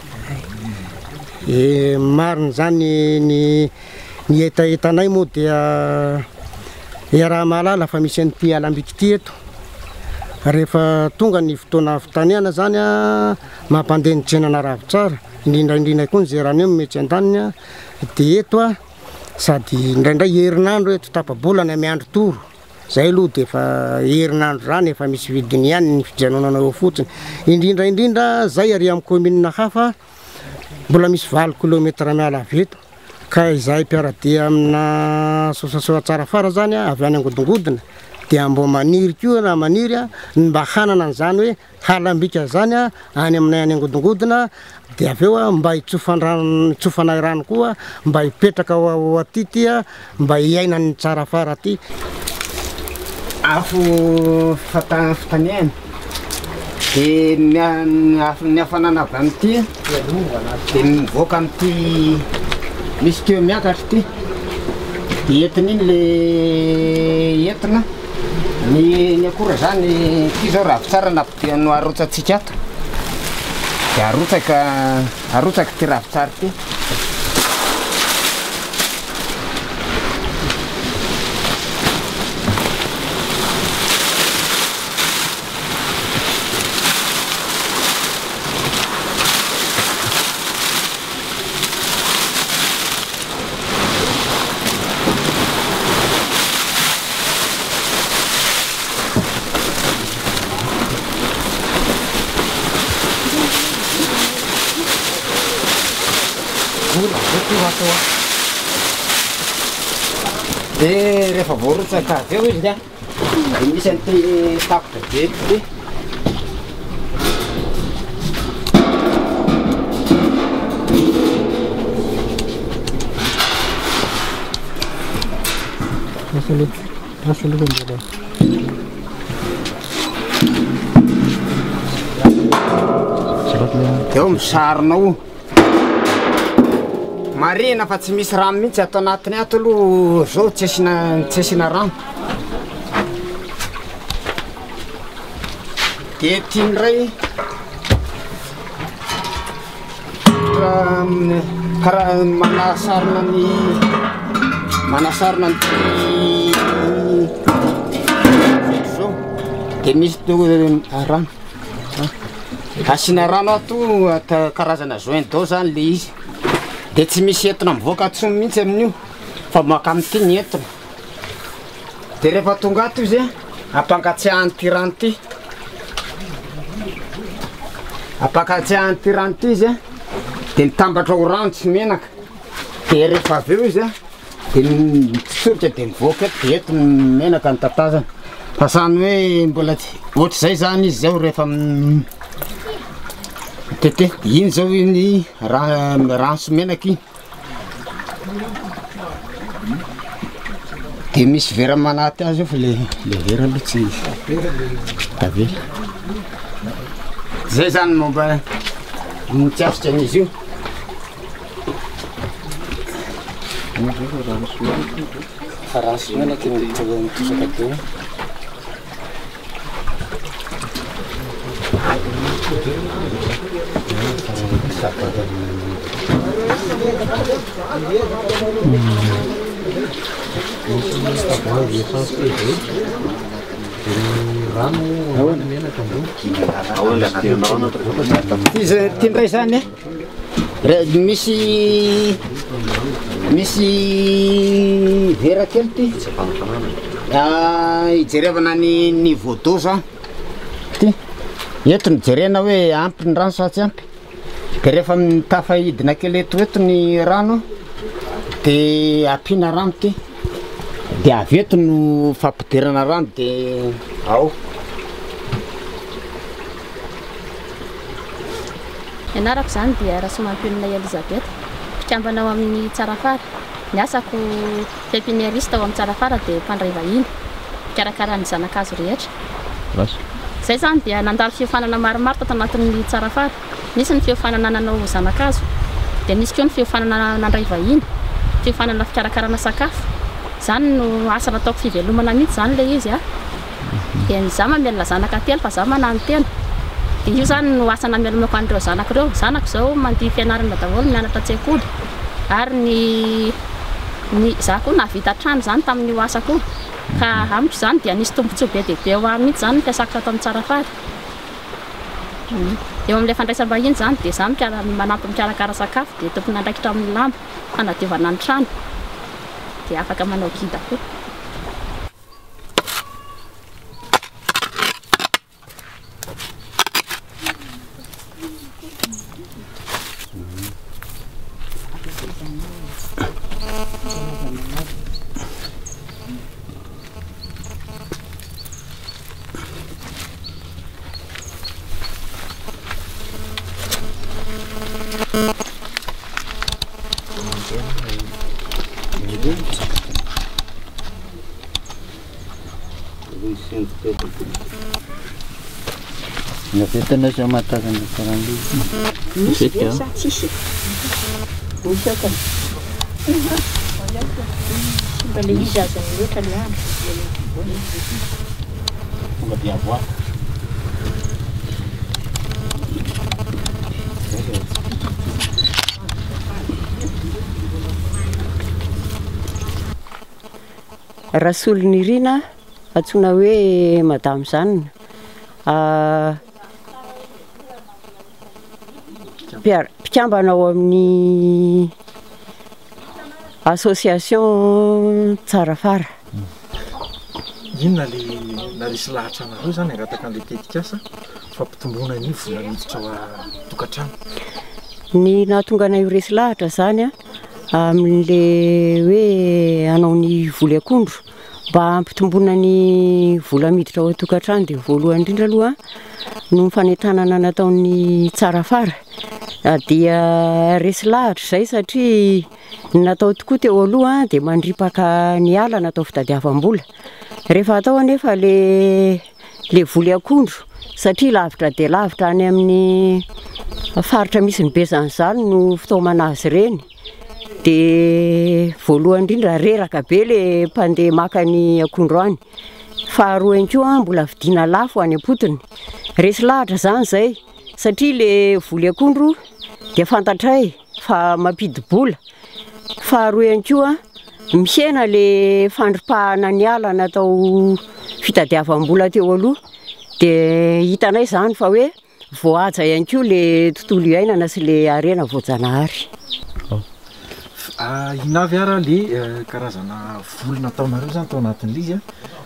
E, marina izany, ny ny hetahetanay moa dia. Iaraha-mahalala fa misy an'ity alambiky ity eto. Rehefa tonga ny fotoana fitanehana zany a, mampandeha ny tsenana ravintsara, indrindra indrindra koa ny geranium etsy andaniny a, dia eto a, sady indraindray herinandro eto tapa-bolana miandry toro, zay aloha dia efa herinandro zany efa misy vidiny ihany ny fijanonana eo fotsiny, indrindra indrindra zay ary amin'ny commune hafa mbola misy 8 kilomètre miala avy eto. Ka izahay mpiara-dia amina association Tsarafara zany avy any Angodingodina dia mbo maniry koa raha maniry ny mba hanana an'izany hoe halambika zany any aminay any Angodingodina dia avy eo mba hitsofan-drano hitsofanay rano koa mba hipetraka ho aty ty mba hiainan'ny Tsarafara aty. Afo fata- fitanehana dia ny afo ny hafanana avy amin'ity dia mivoaka amin'ity misy tuyau miakatra ity dia entina iny le entona ny ny akora zany ity zao ravintsara nampidi- no arotsatsika ato dia arotsaka arotsaka ity ravintsara ity. Dia rehefa voarotsaka avy eo izy dia misy an'ity takotra be ity. Dia eo misarona ao. Marihina fa tsy misy rano mihitsy ato anatiny ato aloha zao tsy asiana tsy asiana rano. Dia ity indray karaha manasarona ny manasarona an'ity zao dia misy rano. Asiana rano ato karazana joint d'eau zany le izy de tsy misy entona mivoaka intsony mihitsy amin'io fa maka amin'ity ny entona de rehefa tonga ato izy ampangatsiahan'ity rano ity ampangatsiahan'ity rano ity izy de mitambatra ho rano sy menaka de rehefa avy eo izy de mitsorika de mivoaka eto de eto ny menaka no tatazana fa zany hoe mbola tsy ohatr'izay zany izy zao rehefa mitete iny zao iny raha rano sy menaka iny de misy vera manaty azy eo fa le le vera aloha tsy tavela zay zany momba mikasika an'izy io. Fa rano sy menaka no mitosaka teo. Ty ndray zany e. Re- misy misy vera kely ty hijerevana ny niveau d'eau zany ty eto no jerena hoe ampy ny rano sa tsy ampy de rehefa tafahidina kely eto eto ny rano de ampiana rano ty de avy eto no fampidirana rano de ao. Ny anarako izany dia Rasoamampionona Elizabeth, mpikambana ao amin'ny Tsarafara. Ny asako pépiniériste ao amin'ny Tsarafara dia mpandray vahiny, mpikarakara ny zana-kazo rehetra. Izay izany dia nandalo fiofanana maromaro tato anatin'ny Tsarafara. Nisy ny fiofanana nanao zana-kazo, dia nisy koa ny fiofanana nandray vahiny, fiofanana fikarakarana sakafo. Izany no asa nataoko fivelomana mihitsy izany ilay izy. Dia ny za mamelona zanaka telo fa za mananontena. Dia io zany no asa namelomako an'ireo zanako ireo. Zanako izao mandia fianarana daholo, mianatra an-tsekoly. Ary ny ny za koa nahavita trano zany tamin'io asako io. Ka amiko izany dia nisy tombontsoa be dia be ho ahy mihitsy izany ny fiasako tato amin'ny Tsarafara. Eo amin'ilay fandraisam-bahiny izany dia izaho mikara- manampy mikarakara sakafo dia tompon'andraikitra amin'ny lamba, fanadiovana ny trano, dia afaka manao guide koa. Navetana zao mahatazana karan'io. Misy ve sa tsisy? Misy ao ka. Simba le izy azony loatra le andro. Tonga dia avoaka. Rasolonirina, antsoina hoe Madame Jeanne, mpikambana ao amin'ny association Tsarafara. Inona le naharesy lahatra anareo zany hangataka an'le tetikasa fampitomboana ny vola miditra ao an-tokantrano? Ny nahatonga anay ho resy lahatra zany an, amin'le hoe hanao ny voly akondro mba hampitomboana ny vola miditra ao an-tokantrano dia voalohany indrindra aloha noho ny fanentanana nataon'ny Tsarafara dia resy lahatra izay satria ny natao tokoa teo aloha dia mandripaka ny ala natao fitadiavam-bola. Rehefa atao anefa le le voly akondro satria lavitra dia lavitra any amin'ny faritra misy ny Bezanozano no fitaomana azy ireny dia voalohany indrindra reraka be le mpandeha maka ny akondro any, faharoa ihany koa mbola vidiana lafo any am-potony, resy lahatra izany izay satria le voly akondro dia fantatray fa mampidi-bola, faharoa ihany koa mihena le fandripahana ny ala natao fitadiavam-bola teo aloha dia hitanay izany fa hoe voahaja ihany koa le tontolo iainana sy le harena voajanahary. Inona avy ara le karazana voly nataonareo zany tao anatin'ilay izy a?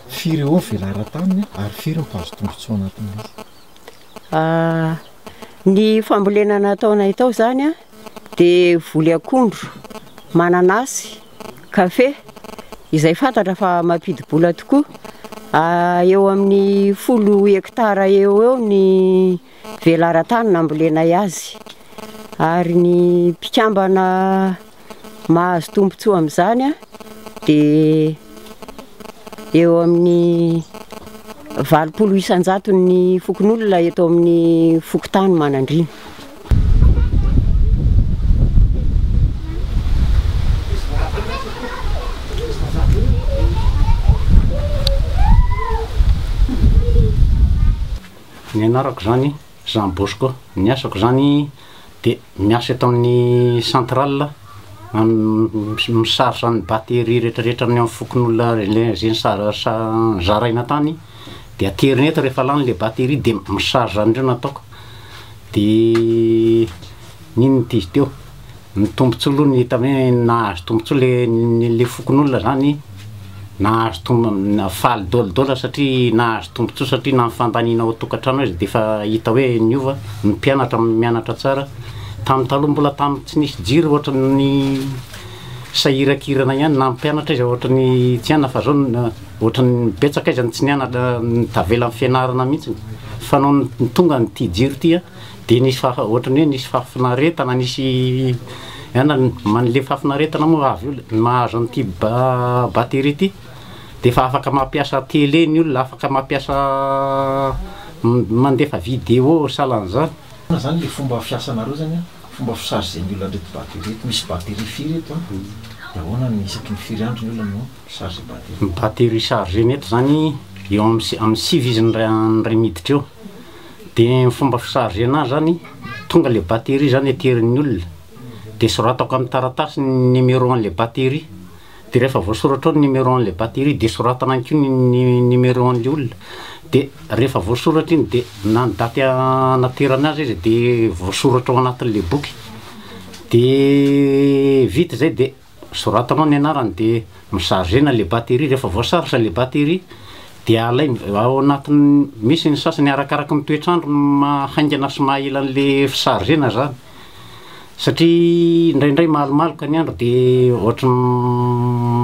Firy eo ny velaran-taniny ary firy ny mpahazo tombontsoa anatin'ilay izy? Ny fambolena nataonay tao zany a dia voly akondro, mananasy, kafe izay fantatra fa mampidi-bola tokoa. Eo amin'ny folo hektara eo ho eo ny velaran-tany nambolenay azy ary ny mpikambana mahazo tombontsoa amin'izany dia eo amin'ny 80 isan-jaton'ny fokonolona eto amin'ny fokontany Manandriana. Ny anarako zany Jean Bosco, ny asako zany de miasa eto amin'ny centrale mi-charge ny batterie retraretra any amin'ny fokonolona le ze nozaraina tany de aterina eto rehefa lany le batterie de mi-charge an'ireo no ataoko de n'inona ty izy teo. Ny tombotsoa aloha ny hita hoe nahazo tombotsoa le le fokonolona zany nahazo tom- faly dôlidôly satria nahazo tombotsoa satria na ny fandaniana ao an-tokantrano aiza de efa hita hoe niova, ny mpianatra mianatra tsara, tamin'ny taloha mbola tamin'ny tsy nisy jiro ohatran'ny sahirankirana ihany na ny mpianatra aiza ohatran'ny tsy ihany fa zao ohatran'ny betsaka aiza ny tsy nianatra tavela amin'ny fianarana mihitsy fa nony tonga ity jiro ity a. Dia nisy faha- ohatran'ny hoe nisy fahafinaretana, nisy ana le fahafinaretana moa avy eo le mahazo an'ity ba- batterie ity de efa afaka mampiasa télé ny olona, afaka mampiasa mandefa vidéo sahalan'izany. Ahoana zany le fomba fiasanareo zany an, fomba fi-charger-n'ny olona an'ireto batterie ireto, misy batterie firy eto an, de ahoana ny isaky ny firy andro ny olona no mi-charger batterie? Ny batterie charger-na eto zany eo amin'ny sivy izy no ray miditra eo. De ny fomba fi-charger-na azy zany, tonga le batterie zany aterin'ny olona, de soratako amin'ny taratasy ny numéro an'le batterie, De rehefa voasoratra ao ny numéro an'le batterie de soratana ihany koa ny numéro an'le olona. De rehefa voasoratra iny de na ny daty anaterana azy izy de voasoratra ao anatin'le boky. De vita zay de soratana ao ny anarany de mi-charger-na le batterie, rehefa voasaritra le batterie de alainy ao anatin'ny, misy ny sasany arakaraky ny toetr'andro no mahaingana sy maha ela an'le fi-charger-na zany. Satria indraindray malomaloka ny andro de ohatry ny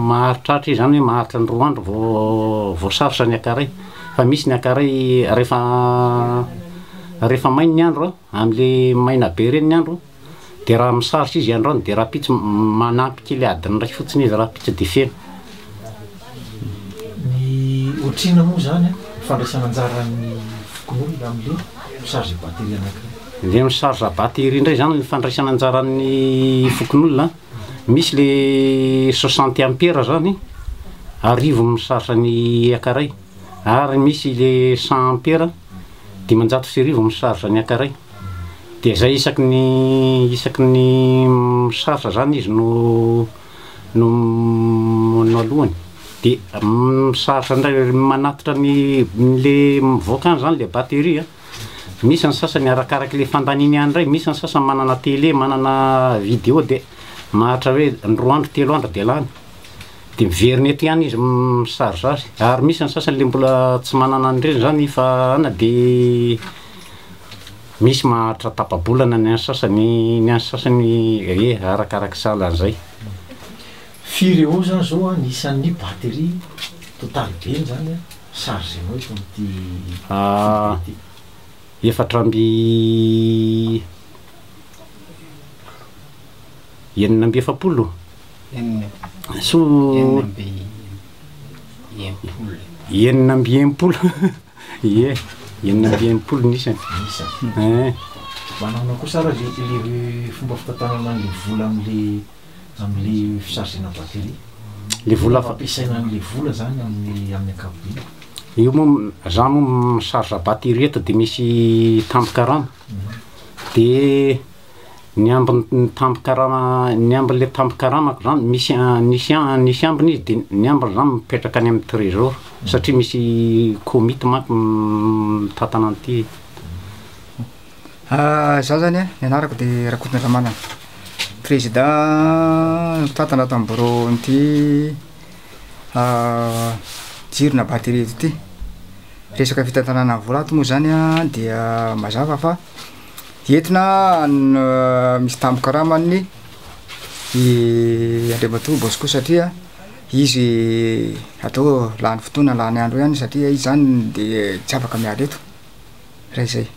maharitraritra izy zany hoe maharitra ny 2 andro vao voasaritra ny ankaray. Fa misy ny ankaray rehefa maina ny andro a, am'le maina be reny ny andro, de raha misaritra izy androany de rahampitso manampy kely adiny iray fotsiny izy rahampitso de feno. Ny ohatr'inona moa zany a, fandraisana anjaran'ny fokonolona am'le mi-charge batterie anankiray? Le mi-charge batterie indray zany ny fandraisana anjaran'ny fokonolona, misy le 60 ampère zany, 1000 mi-charge ny ankaray, ary misy le 100 ampère, 1500 mi-charge ny ankaray. De zay isaky ny mi-charge zany izy no alohany. De mi-charge indray manatitra ny le mivoaka any zany le batterie a. Misy ny sasany arakaraky le fandaniny any indray, misy ny sasany manana télé, manana vidéo de maharitra hoe ny 2 andro, 3 andro de lany. De miverina eto ihany izy mi-charge azy. Ary misy ny sasany le mbola tsy manana an'ireny zany fa ana de misy maharitra tapa-bolana ny an'ny sasany, ny an'ny sasany arakaraky sahala an'izay. Firy eo zany zao a ny isan'ny batterie total be zany a chargenao eto amin'ity foibe ity? Efatra amby enina amby efapolo. Enina. So 66. 66. Ie, 66 ny isany. Isany. Eh. Manao kosa raha le fomba fitantanana an'le vola am'le fi-chargena batterie. Le vola fampiasaina an'le vola zany amin'ny ankapobeny. Io moa za moa mi-charge batterie eto de misy tambin-karama. De ny ambiny tambin-karama, ny ambin'le tambin-karamako zany misy, nisy ambiny izy de ny ambiny zany mipetraka any amin'ny trésor satria misy komity manko mitantana an'ity. Za zany a, ny anarako de Rakotondramanana, président mpitantana ato amin'ny bureau an'ity jiro na batterie eto ity. Resaka fitantanana ny vola ato moa zany a dia mazava fa entina misy tambin-karamany i Andriamatoa Bosco satria izy atao lany fotoana lany andro ihany satria izy zany de tsy afaka miala eto raha izay.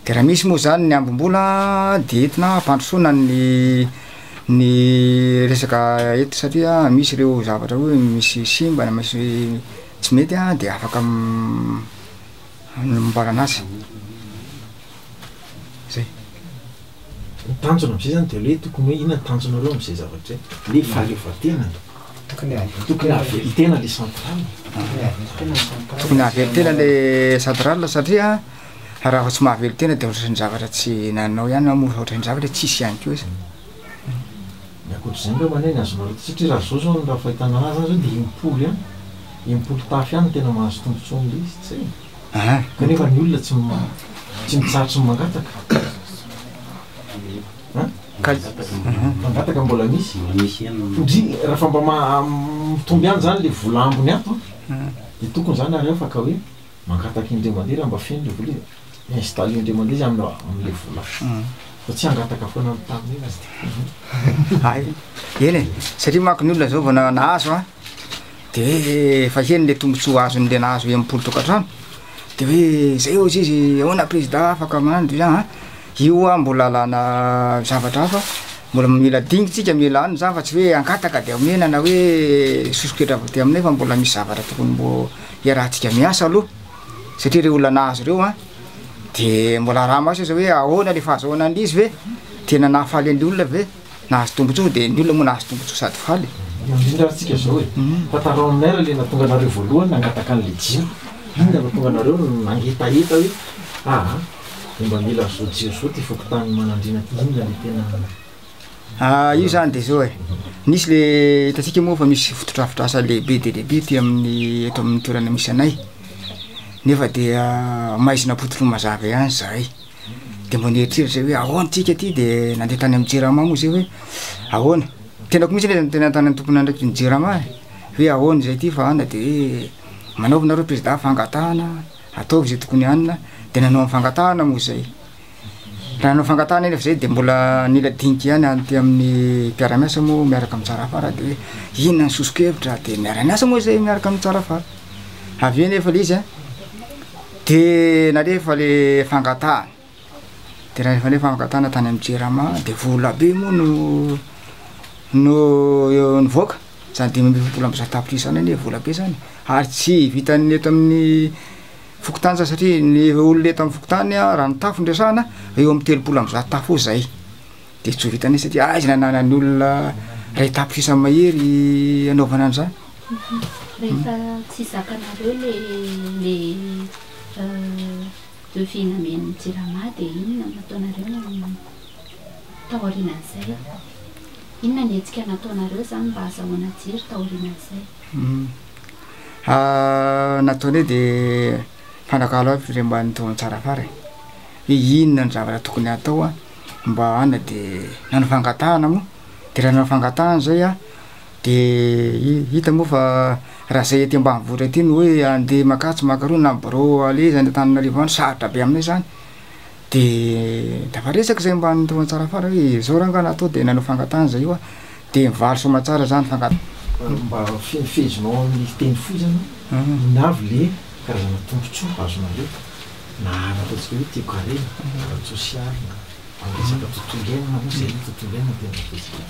De raha misy moa zany ny ambim-bola de entina ampandrosoana ny resaka eto satria misy ireo zavatra hoe misy simba na misy tsy mety a de afaka mamboara anazy. Zay. Ny tanjona am'izay zany de hoe tokony hoe inona ny tanjonareo am'izay zavatra zay? Le fahaleovantena. Tokony Tokony hahavelon-tena le centrale. Tokony hahavelon-tena le centrale satria raha vao tsy mahavelon-tena de ohatran'ny zavatra tsy nanao ihany moa ohatran'ny zavatra tsisy ihany koa izy. Ny ankoatr'izay angamba anie ny azonareo satria raha zao zao ny raha fahitana anazy zany zao de 60 ihany. 60 tafy ihany no tena mahazo tombontsoa amin'ilay izy, tsy zay? Kanefa ny olona tsy mitsahatry ny mangataka. Hein? Mangataka mbola misy. Misy ihany. Ndry raha fa mba mitombo ihany zany le vola ambiny ato, de tokony zany nareo afaka hoe mangataka indray mandeha raha mba feno le vola izy, installer indray mandeha izy am'le vola. Fa tsy hangataka foana amin'ny tany iny azy. Ay, eny e, satria manko ny olona zao vao nahazo a, de hoe efa heno le tombontsoa azon'le nahazo 60 tokantrano, de hoe zay ozy izy ahoana président afaka manano de a io a mbola alana zavatra hafa, mbola mila dinitsika mila anina zany fa tsy hoe angataka de omena na hoe soso-ketra avy aty aminay fa mbola misy zavatra tokony mbo iarahantsika miasa aloha satria reo olona nahazo reo a de mbola raha maso izy hoe ahoana le fahazoana an'izy ve tena nahafaly an'le olona ve nahazo tombontsoa de ny olona moa nahazo tombontsoa sady faly. Indrindra ary tsika zao e, tantarao aminay raha le nahatonga anareo voalohany nangataka an'le jiro, inona no nahatonga anareo nangetaheta hoe de mba mila zao jiro zao ty fokontany Manandriana ty, inona le tena. Ah, io zany de zao e, nisy le hitantsika moa fa misy fotodrafitrasa lehibe dia lehibe aty amin'ny eto amin'ny toerana misy anay, nefa dia maizina pototry ny mazava ihany zahay, de mba nieritreritra zay hoe ahoana tsika ty de nandeha tany amin'ny jirama moa zay hoe ahoana, tenako mihitsy anie tena tany amin'ny tompon'andraikitry ny jirama e, hoe ahoana zay ty fa ana de hoe manaova nareo prezida fangatahana, ataovy zay tokony hanina, de nanao ny fangatahana moa zay. Raha hanao fangatahana anefa zay de mbola nila dinika ihany aty amin'ny mpiara-miasa moa miaraka amin'ny Tsarafara de hoe inona ny soso-kevitra de niara-niasa moa zay miaraka amin'ny Tsarafara. Avy eo nefa le izy a de nalefa le fangatahana, de raha efa alefa fangatahana tany amin'ny Jirama de vola be moa no no nivoaka, zany 145 tapitrisa zany anie vola be zany ary tsy vitan'ny eto amin'ny Fokontany zany satria ny olona eto amin'ny fokontany raha ny tafo no resahana eo amin'ny 130 tafo eo zay, de tsy ho vitanay satria aiza ny ananan'ny olona 1 tapitrisa mahery anaovana an'izany. Rehefa tsy zakanareo le le devis namen'ny jirama dia inona no nataonareo taorianan'izay? Inona ny hetsika nataonareo zany mba hazahoana jiro taorianan'izay? Nataonay de mifanakalo hevitra zay mba ny tao Antsarafara e, hoe inona ny zavatra tokony hatao a mba ana de nanao fangatahana moa, de raha nanao fangatahana zay a de hita moa fa raha zay aty ambanivohitra aty no hoe andeha makatsy makaroa na birao aleza any Antananarivo any sarotra be aminay zany, de tafaresaka zay mba ny tao Antsarafara hoe zao rangah no atao de nanao fangatahana zay io a. Dia mivaly soamatsara zany fanga. Mba fehezonao amin'ny teny fohy zany hoe inona avy le karazana tombotsoa azonareo na ara-ataontsika hoe toekarena, ara-tsosialy na amin'ny resaka tontolo iainana moa zay aloha tontolo iainana tena ataontsika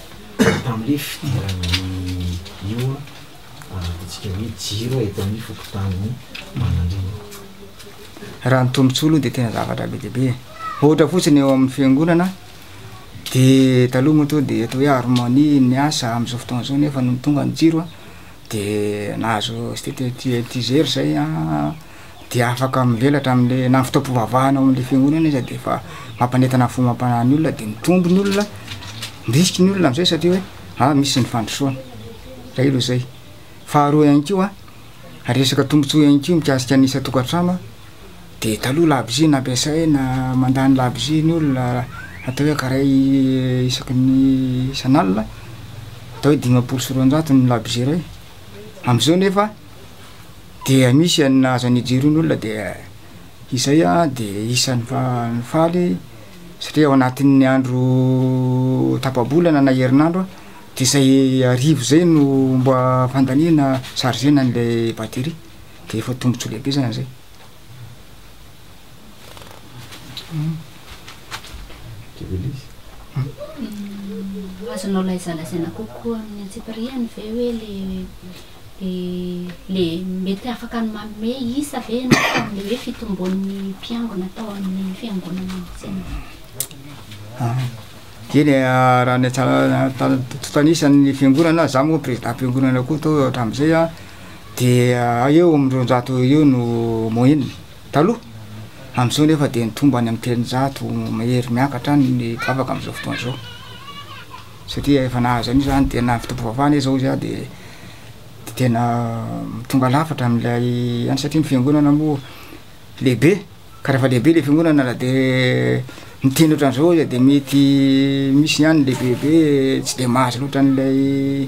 tamin'le fidiran'ny io ataontsika hoe jiro eto amin'ny fokontanin'i Manandriana. Raha ny tombotsoa aloha dia tena zavatra be dia be e. Ohatra fotsiny eo amin'ny fiangonana De taloha moa to de atao hoe harmonie ny asa am'zao fotoana zao nefa nony tonga ny jiro a de nahazo synthétiseur zay a de afaka mivelatra am'le na fotoam-pivavahana ao am'le fiangonana izy de efa mampanentana ny fo amam-panahy ny olona de mitombo ny olona, mirisika ny olona am'zay satria hoe ah misy ny fandrosoana, zay aloha zay. Faharoa ihany koa a, resaka tombotsoa ihany koa mikasika ny isan-tokantrano a. De taloha labozia nampiasaina, mandany labozia ny olona atao hoe karaha isaky ny isan'alina, atao hoe 250 ny labozia iray, am'zao nefa dia misy ny nahazo an'io jiro io ny olona de izay a de isan'ny fa- ny faly satria ao anatin'ny andro tapa-bolana na herinandro a de zay arivo zay no mba fandaniana chargena an'lay batterie de efa tombotsoa lehibe zany zay. Azonao laizalazaina kokoa amin'ny antsipiriany ve hoe le le le mety afaka ny manome isa ve ianao tamin'le hoe fitombon'ny mpiangona tao amin'ny fiangonana misy anao? Eny e, raha ny antontan'isan'ny fiangonana, za moa prezidam-piangonana koa tao hatramin'izay an, Dia eo amin'ny 200 eo no moyenne taloha, amin'izao nefa dia nitombo any amin'ny 300 mahery miakatra any ny mpivavaka amin'izao fotoana izao, satria efa nahazo an'io zany dia na fotoam-pivavahana izy hozy aho de de tena tonga lafatra amin'ilay any satria ny fiangonana moa lehibe. Ka rehefa lehibe le fiangonana na de miteny ohatran'izao izy de mety misy ihany lehibebe tsy de mahazo loatra an'ilay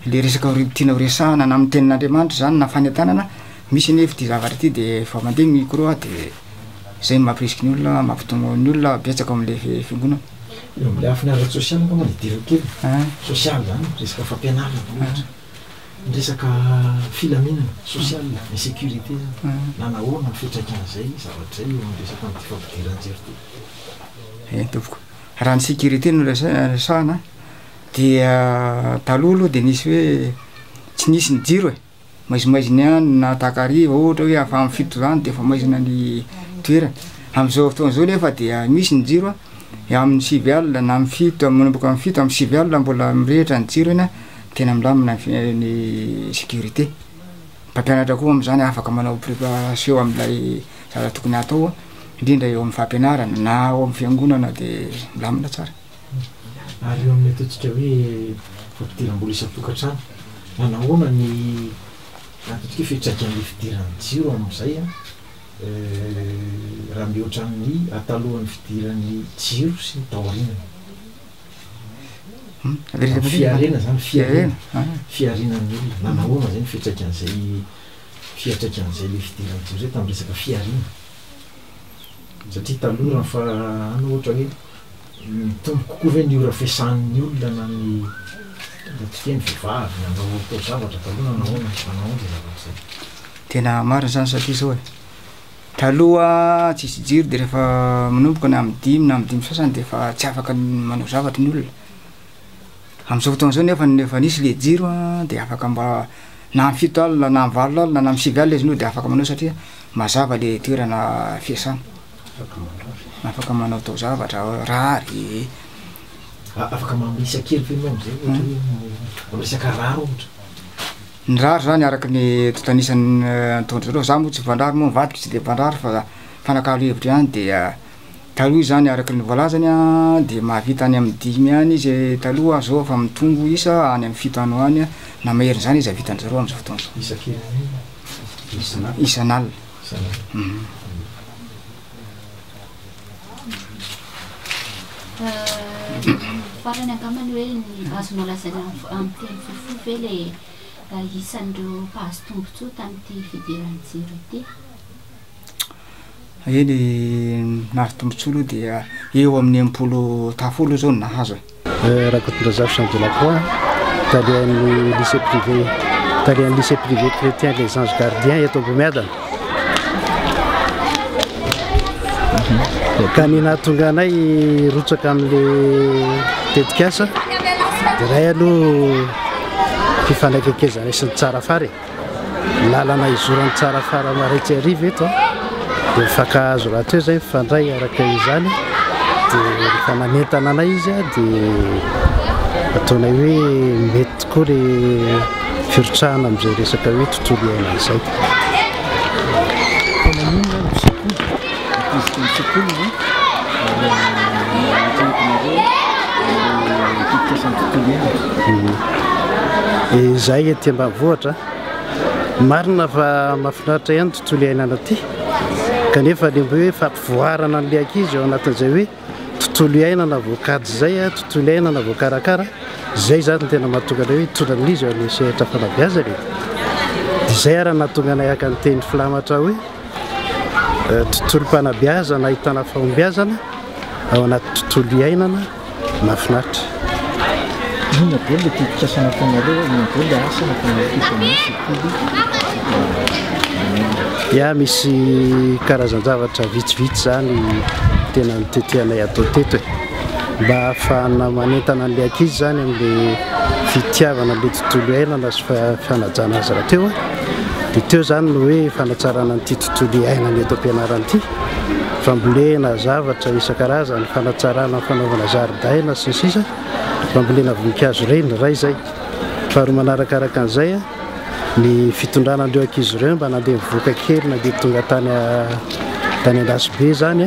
le resaka ho- tiana ho resahana na amin'ny tenin'Andriamanitra zany na fanentanana, misy anefa ity zavatra ity de efa mandeha ny micro de zay no mampirisika ny olona, mampitombo ny olona betsaka ao am'le fi- fiangonana. Eo amin'ny lafiny ara-tsosialy angamba no idirako kely, sosialy zany, resaka fampianarana ohatra. Ny resaka filaminana, social, ny sécurité zany, nanahoana ny fiantraikan'izay zavatra izay eo amin'ny resaka amin'ity fampidiran-jiro ity? Eny tompoko, raha ny sécurité no resa- resahana dia taloha aloha de nisy hoe tsy nisy ny jiro e, maizimaizina ihany na takariva ohatra hoe afa amin'ny 7 zany de efa maizina ny toerana, am'zao fotoana zao nefa dia misy ny jiro a, amin'ny 9 alina na amin'ny 7, manomboka amin'ny 7 amin'ny 9 alina mbola mirehitra ny jiro eny a. Tena milamina ny fi- ny sécurité. Mpampianatra koa am'zany afaka manao préparation am'lay zavatra tokony hatao, indrindra eo amin'ny fampianarana na ao amin'ny fiangonana de milamina tsara. Ary eo amin'ny ataontsika hoe fampidiram-bola isan-tokantrano, manahoana ny ataontsika hoe fiantraikan'ilay fidiran'ny jiro amin'izay an, raha mihoatra amin'ny talohan'ny fidiran'ny jiro sy ny taorianany? Amin'ny fihariana izany, fihariana, fiharianan'ny olona, nanahoana izay ny fiantraikan'izay fiantraikan'izay ilay fidiran'ny jiro izay tamin'ny resaka fihariana? Satria taloha raha fa any ohatra hoe mitombo kokoa ve ny ora fiasan'ny olona na ny ataontsika hoe ny vehivavy nanao taozavatra taloha na nahoana nahoana izay zavatra izay. Tena marina izany satria izao e, taloha tsisy jiro de rehefa manomboka ny amin'ny dimy na amin'ny dimy sasany de efa tsy afaka manao zavatra ny olona, Amin'izao fotoana izao nefa efa nisy le jiro an, de afaka mba na amin'ny fito alina na amin'ny valo alina na amin'ny sivy alina izy no de afaka manao satria mazava le toerana fiasana. Afaka manao taozavatra, rary. Afaka mamisa kely ve ianao amin'izay ohatra hoe amin'ny resaka rary ohatra? Ny rary zany araka ny antontan'isan'ny nataon-dry zareo, za moa tsy mpandrary moa ny vadiko tsy de mpandrary fa mifanakalo hevitra ihany dia Taloha izany araka ny voalazany dia mahavita any amin'ny dimy any izy taloha, zao efa mitombo isa any amin'ny fito any ho any na maherin'izany izy vitan-dry zareo amin'izao fotoana izao. Isan-kerinandro? Isan'alina. Farany angamba ny hoe ny azonao lazaina amin'ny teny fohifohy ve ilay isan'ireo mpahazo tombontsoa tamin'ity fidiran'ny jiro ity? Eny, nahazo tombontsoa aloha dia eo amin'ny 60 tafo aloha izao no nahazo e. Rakotondrazafy Jean de la Croix, talehan'ny lycée privé, talehan'ny lycée privé chrétien Les Anges Gardiens eto Ambohimiadana. Ka ny nahatonga anay hirotsaka amin'ilay tetikasa dia iray aloha fifanakaikezanay sy ny Tsarafara e. Lalana hizoran'i Tsarafara maraitsy hariva eto dia mifankahazo rahateo izay mifandray araka izany dia rehefa nanentana anay izy dia ataonay hoe mety tokoa le firotsahana amin'izay resaka hoe tontolo iainana izay. Fa maninona no sekoly? Ankizy ny sekoly ve? Ary eritreretinareo ny tetikasa ny tontolo iainana? Izahay ety ambanivohitra, marina fa mahafinaritra ihany ny tontolo iainana aty, kanefa le mba hoe fampivoarana an'ilay ankizy ao anatin'izay hoe tontolo iainana voakajy izay, tontolo iainana voakarakara, izay izany no tena mahatonga anay hoe hitondra an'izy eo amin'ny sehatra fanabeazana e. Dia izay ary no nahatonga anay haka ny teny filamatra hoe tontolom-panabeazana ahitana fahombiazana ao anaty tontolo iainana. Mahafinaritra. Inona daholo ilay tetikasa nataonareo, inona daholo ilay asa nataonareo teto amin'ny sekoly? Ya, misy karazan-javatra vitsivitsy izany tena notetehanay atao teto e. Mba ahafahana manentana an'ilay ankizy izany amin'ilay fitiavana an'ilay tontolo iainana sy fanajana azy rahateo. Dia teo izany ny hoe fanatsarana an'ity tontolo iainana eto am-pianarana ity. Fambolena zavatra isan-karazany, fanatsarana ny fanaovana zaridaina sy ny sisa, fambolena voninkazo ireny, iray izay. Faharoa manarakaraka an'izay, ny fitondrana an'ireo ankizy ireo mba nandeha nivoaka kely nandeha tonga tany tany Andasibe izany.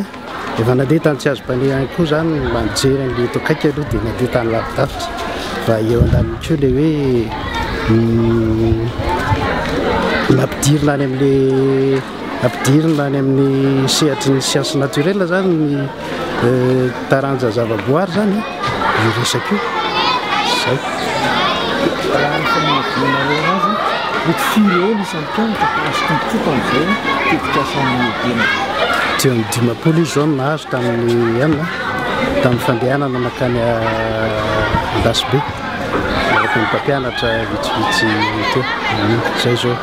Efa nandeha tany Tsiazobane ihany koa izany mba nijery an'ilay eto akaiky aloha dia nandeha tany lavidavitra. Fa eo andaniny koa ilay hoe nampidirina any amin'ilay Ampidirina any amin'ny sehatry ny sciences naturelles zany ny taranja zavaboary zany io resaka io. Zay. Raha ny famonovonoanareo anazy, mety firy eo ny isan'ny mpianatra mpahazo tombontsoa tamin'izay tetikasa nihodinana? Teo amin'ny 50 izy izao no nahazo tamin'ny enina, tamin'ny fandehanana nankany Andasibe, niaraka ny mpampianatra vitsivitsy teo. Izay izao.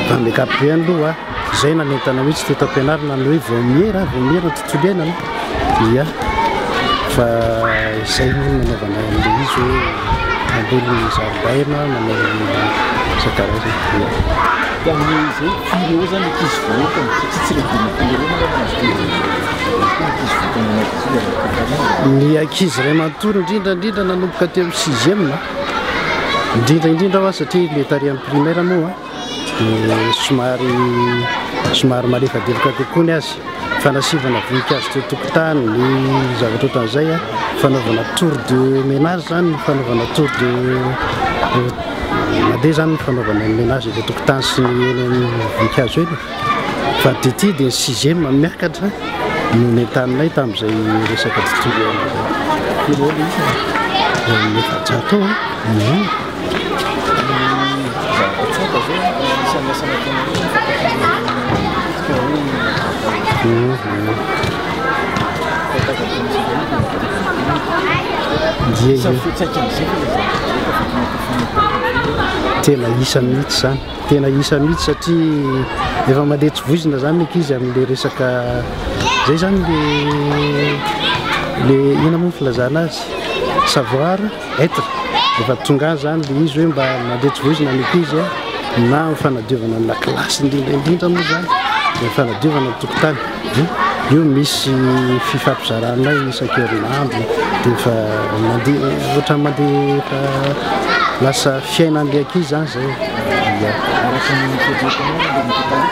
Fa amin'ny ankapobeny aloha, izay nanentana mihitsy teto am-pianarana ny hoe vaomiera, vaomiera ny tontolo iainana, ia, fa izay moa no nanaovana an'ilay izy hoe mamboly zaridaina, manao isan-karazany, ia. Dia amin'izay firy eo izany ankizy voaentana satria tsy ireo 50 ireo angamba no azo tohizana, misy koa ny ankizy voaentana anaty vola. Ny ankizy iray manontolo indrindra indrindra nanomboka teo amin'ny sixième, Indrindra indrindra hoa satria le tary amin'ny primaire moa dia somary Somary malefadefaka kokoa ny azy. Fanasivana voninkazo teo an-tokotany, ny zavatra ohatran'izay, fanaovana tour de ménage zany, ny fanaovana tour de mandeha zany ny fanaovana ny ménage eto an-tokotany sy ny eny amin'ny voninkazo eny. Fa dia ity dia ny sixième miakatra no nentaninay tamin'izay resaka tontolo iainana izay. Firy eo ilay isany? Eo amin'ny 400 eo an. Ny zavatra tsapa zao anisan'ny asa nataonareo ny fampandrosoana ny tetika hoe Ie, Isan'ny ie. fiantraikan'izay ve ilay zavatra izay ka afaka natao fanentanana? Tena isa mihitsy izany. Tena isa mihitsy satria efa mandeha tsy voizina zany ny ankizy amin'le resaka zay zany le le inona moa ny filazana azy savoir être efa tonga any zany le izy hoe mba mandeha tsy voizina ny ankizy a na amin'ny fanadiovana ny lakilasy indrindra indrindra moa zany ny fanadiovana ny tokotany io misy fifampizarana isan-kerinandro dia efa mandeha ohatran'ny mandeha efa lasa fiainan'le ankizy zany zay. Ia. Araka ny fieritreretanao ilay natao taloha,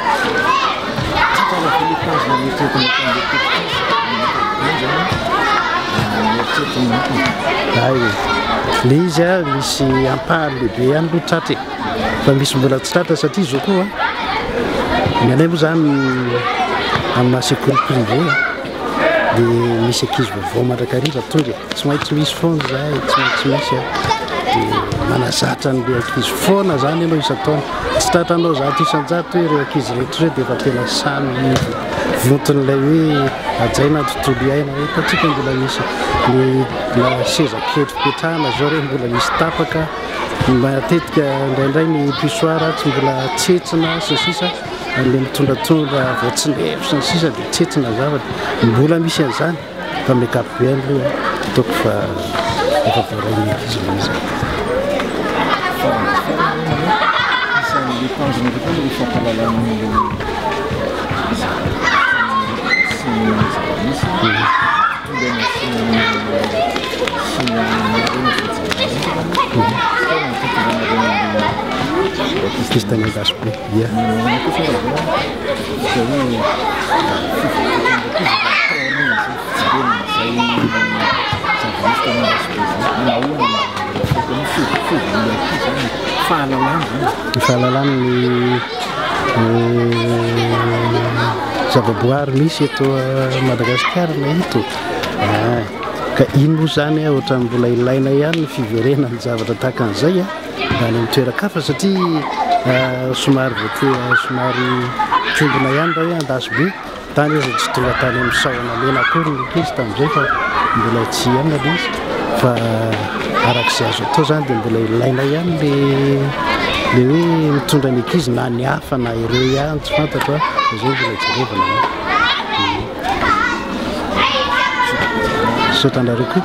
tsy tsara ve ilay tanjona noeritreretina tamin'ilay tetikasa amin'ny ankapobeny izany noeritreretina manokana? Hay e. Ilay izy a, misy ampahany lehibe ihany aloha tratra e. Fa misy mbola tsy tratra satria izao koa ny anay moa izany amin'ny maha sekoly privé dia misy ankizy vaovao mandrakariva tonga e. Tsy maintsy misy foana izahay, tsy maintsy misy a. Dia manazatra an'ilay ankizy foana izany ianao isan-taona. Tsy tratranao 100% hoe ireo ankizy rehetra ireo dia efa tena samy vonton'ilay hoe hajaina ny tontolo iainana. Hitantsika mbola misy ny na seza kely fipetrahana izao ireo mbola misy tapaka. Matetika indraindray ny pissoir tsy mbola tsetsina sy ny sisa. Ilay mitondratondra voatsinefo sy ny sisa dia tsetsina zavatra. Mbola misy an'izany. Fa amin'ny ankapobeny aloha ataoko fa efa voarain'ny ankizy ilay izy. Farany dia farany aloha, isan'ilay tanjona koa ilay fampahalalana an'ilay zava-misy sy ny zava-misy, tontolo iainana sy ny sy ny harena voajanahary izany, ny fitondrana harena an'ilay Ankizy tany Andasibe, ia. Manana koa fa raha vao hoe Ny fahalalana ny zavaboary misy eto Madagasikara ilay eto. Ka iny moa izany ohatran'ny mbola ilaina ihany ny fiverenan'ny zavatra tahaka an'izay any amin'ny toeran-kafa satria somary voatery somary mikombona ihany raha hoe Andasibe. Tany aza tsy tonga tany amin'ny sahona mena akory ny ankizy tamin'izay fa mbola tsy hiaina ilay izy fa araka izay azo atao izany dia mbola ilaina ihany le le hoe mitondra ny ankizy na ny hafa na ireo ihany tsy fantatro a, fa izay mbola jerevana aloha. Misaotra anareo koa.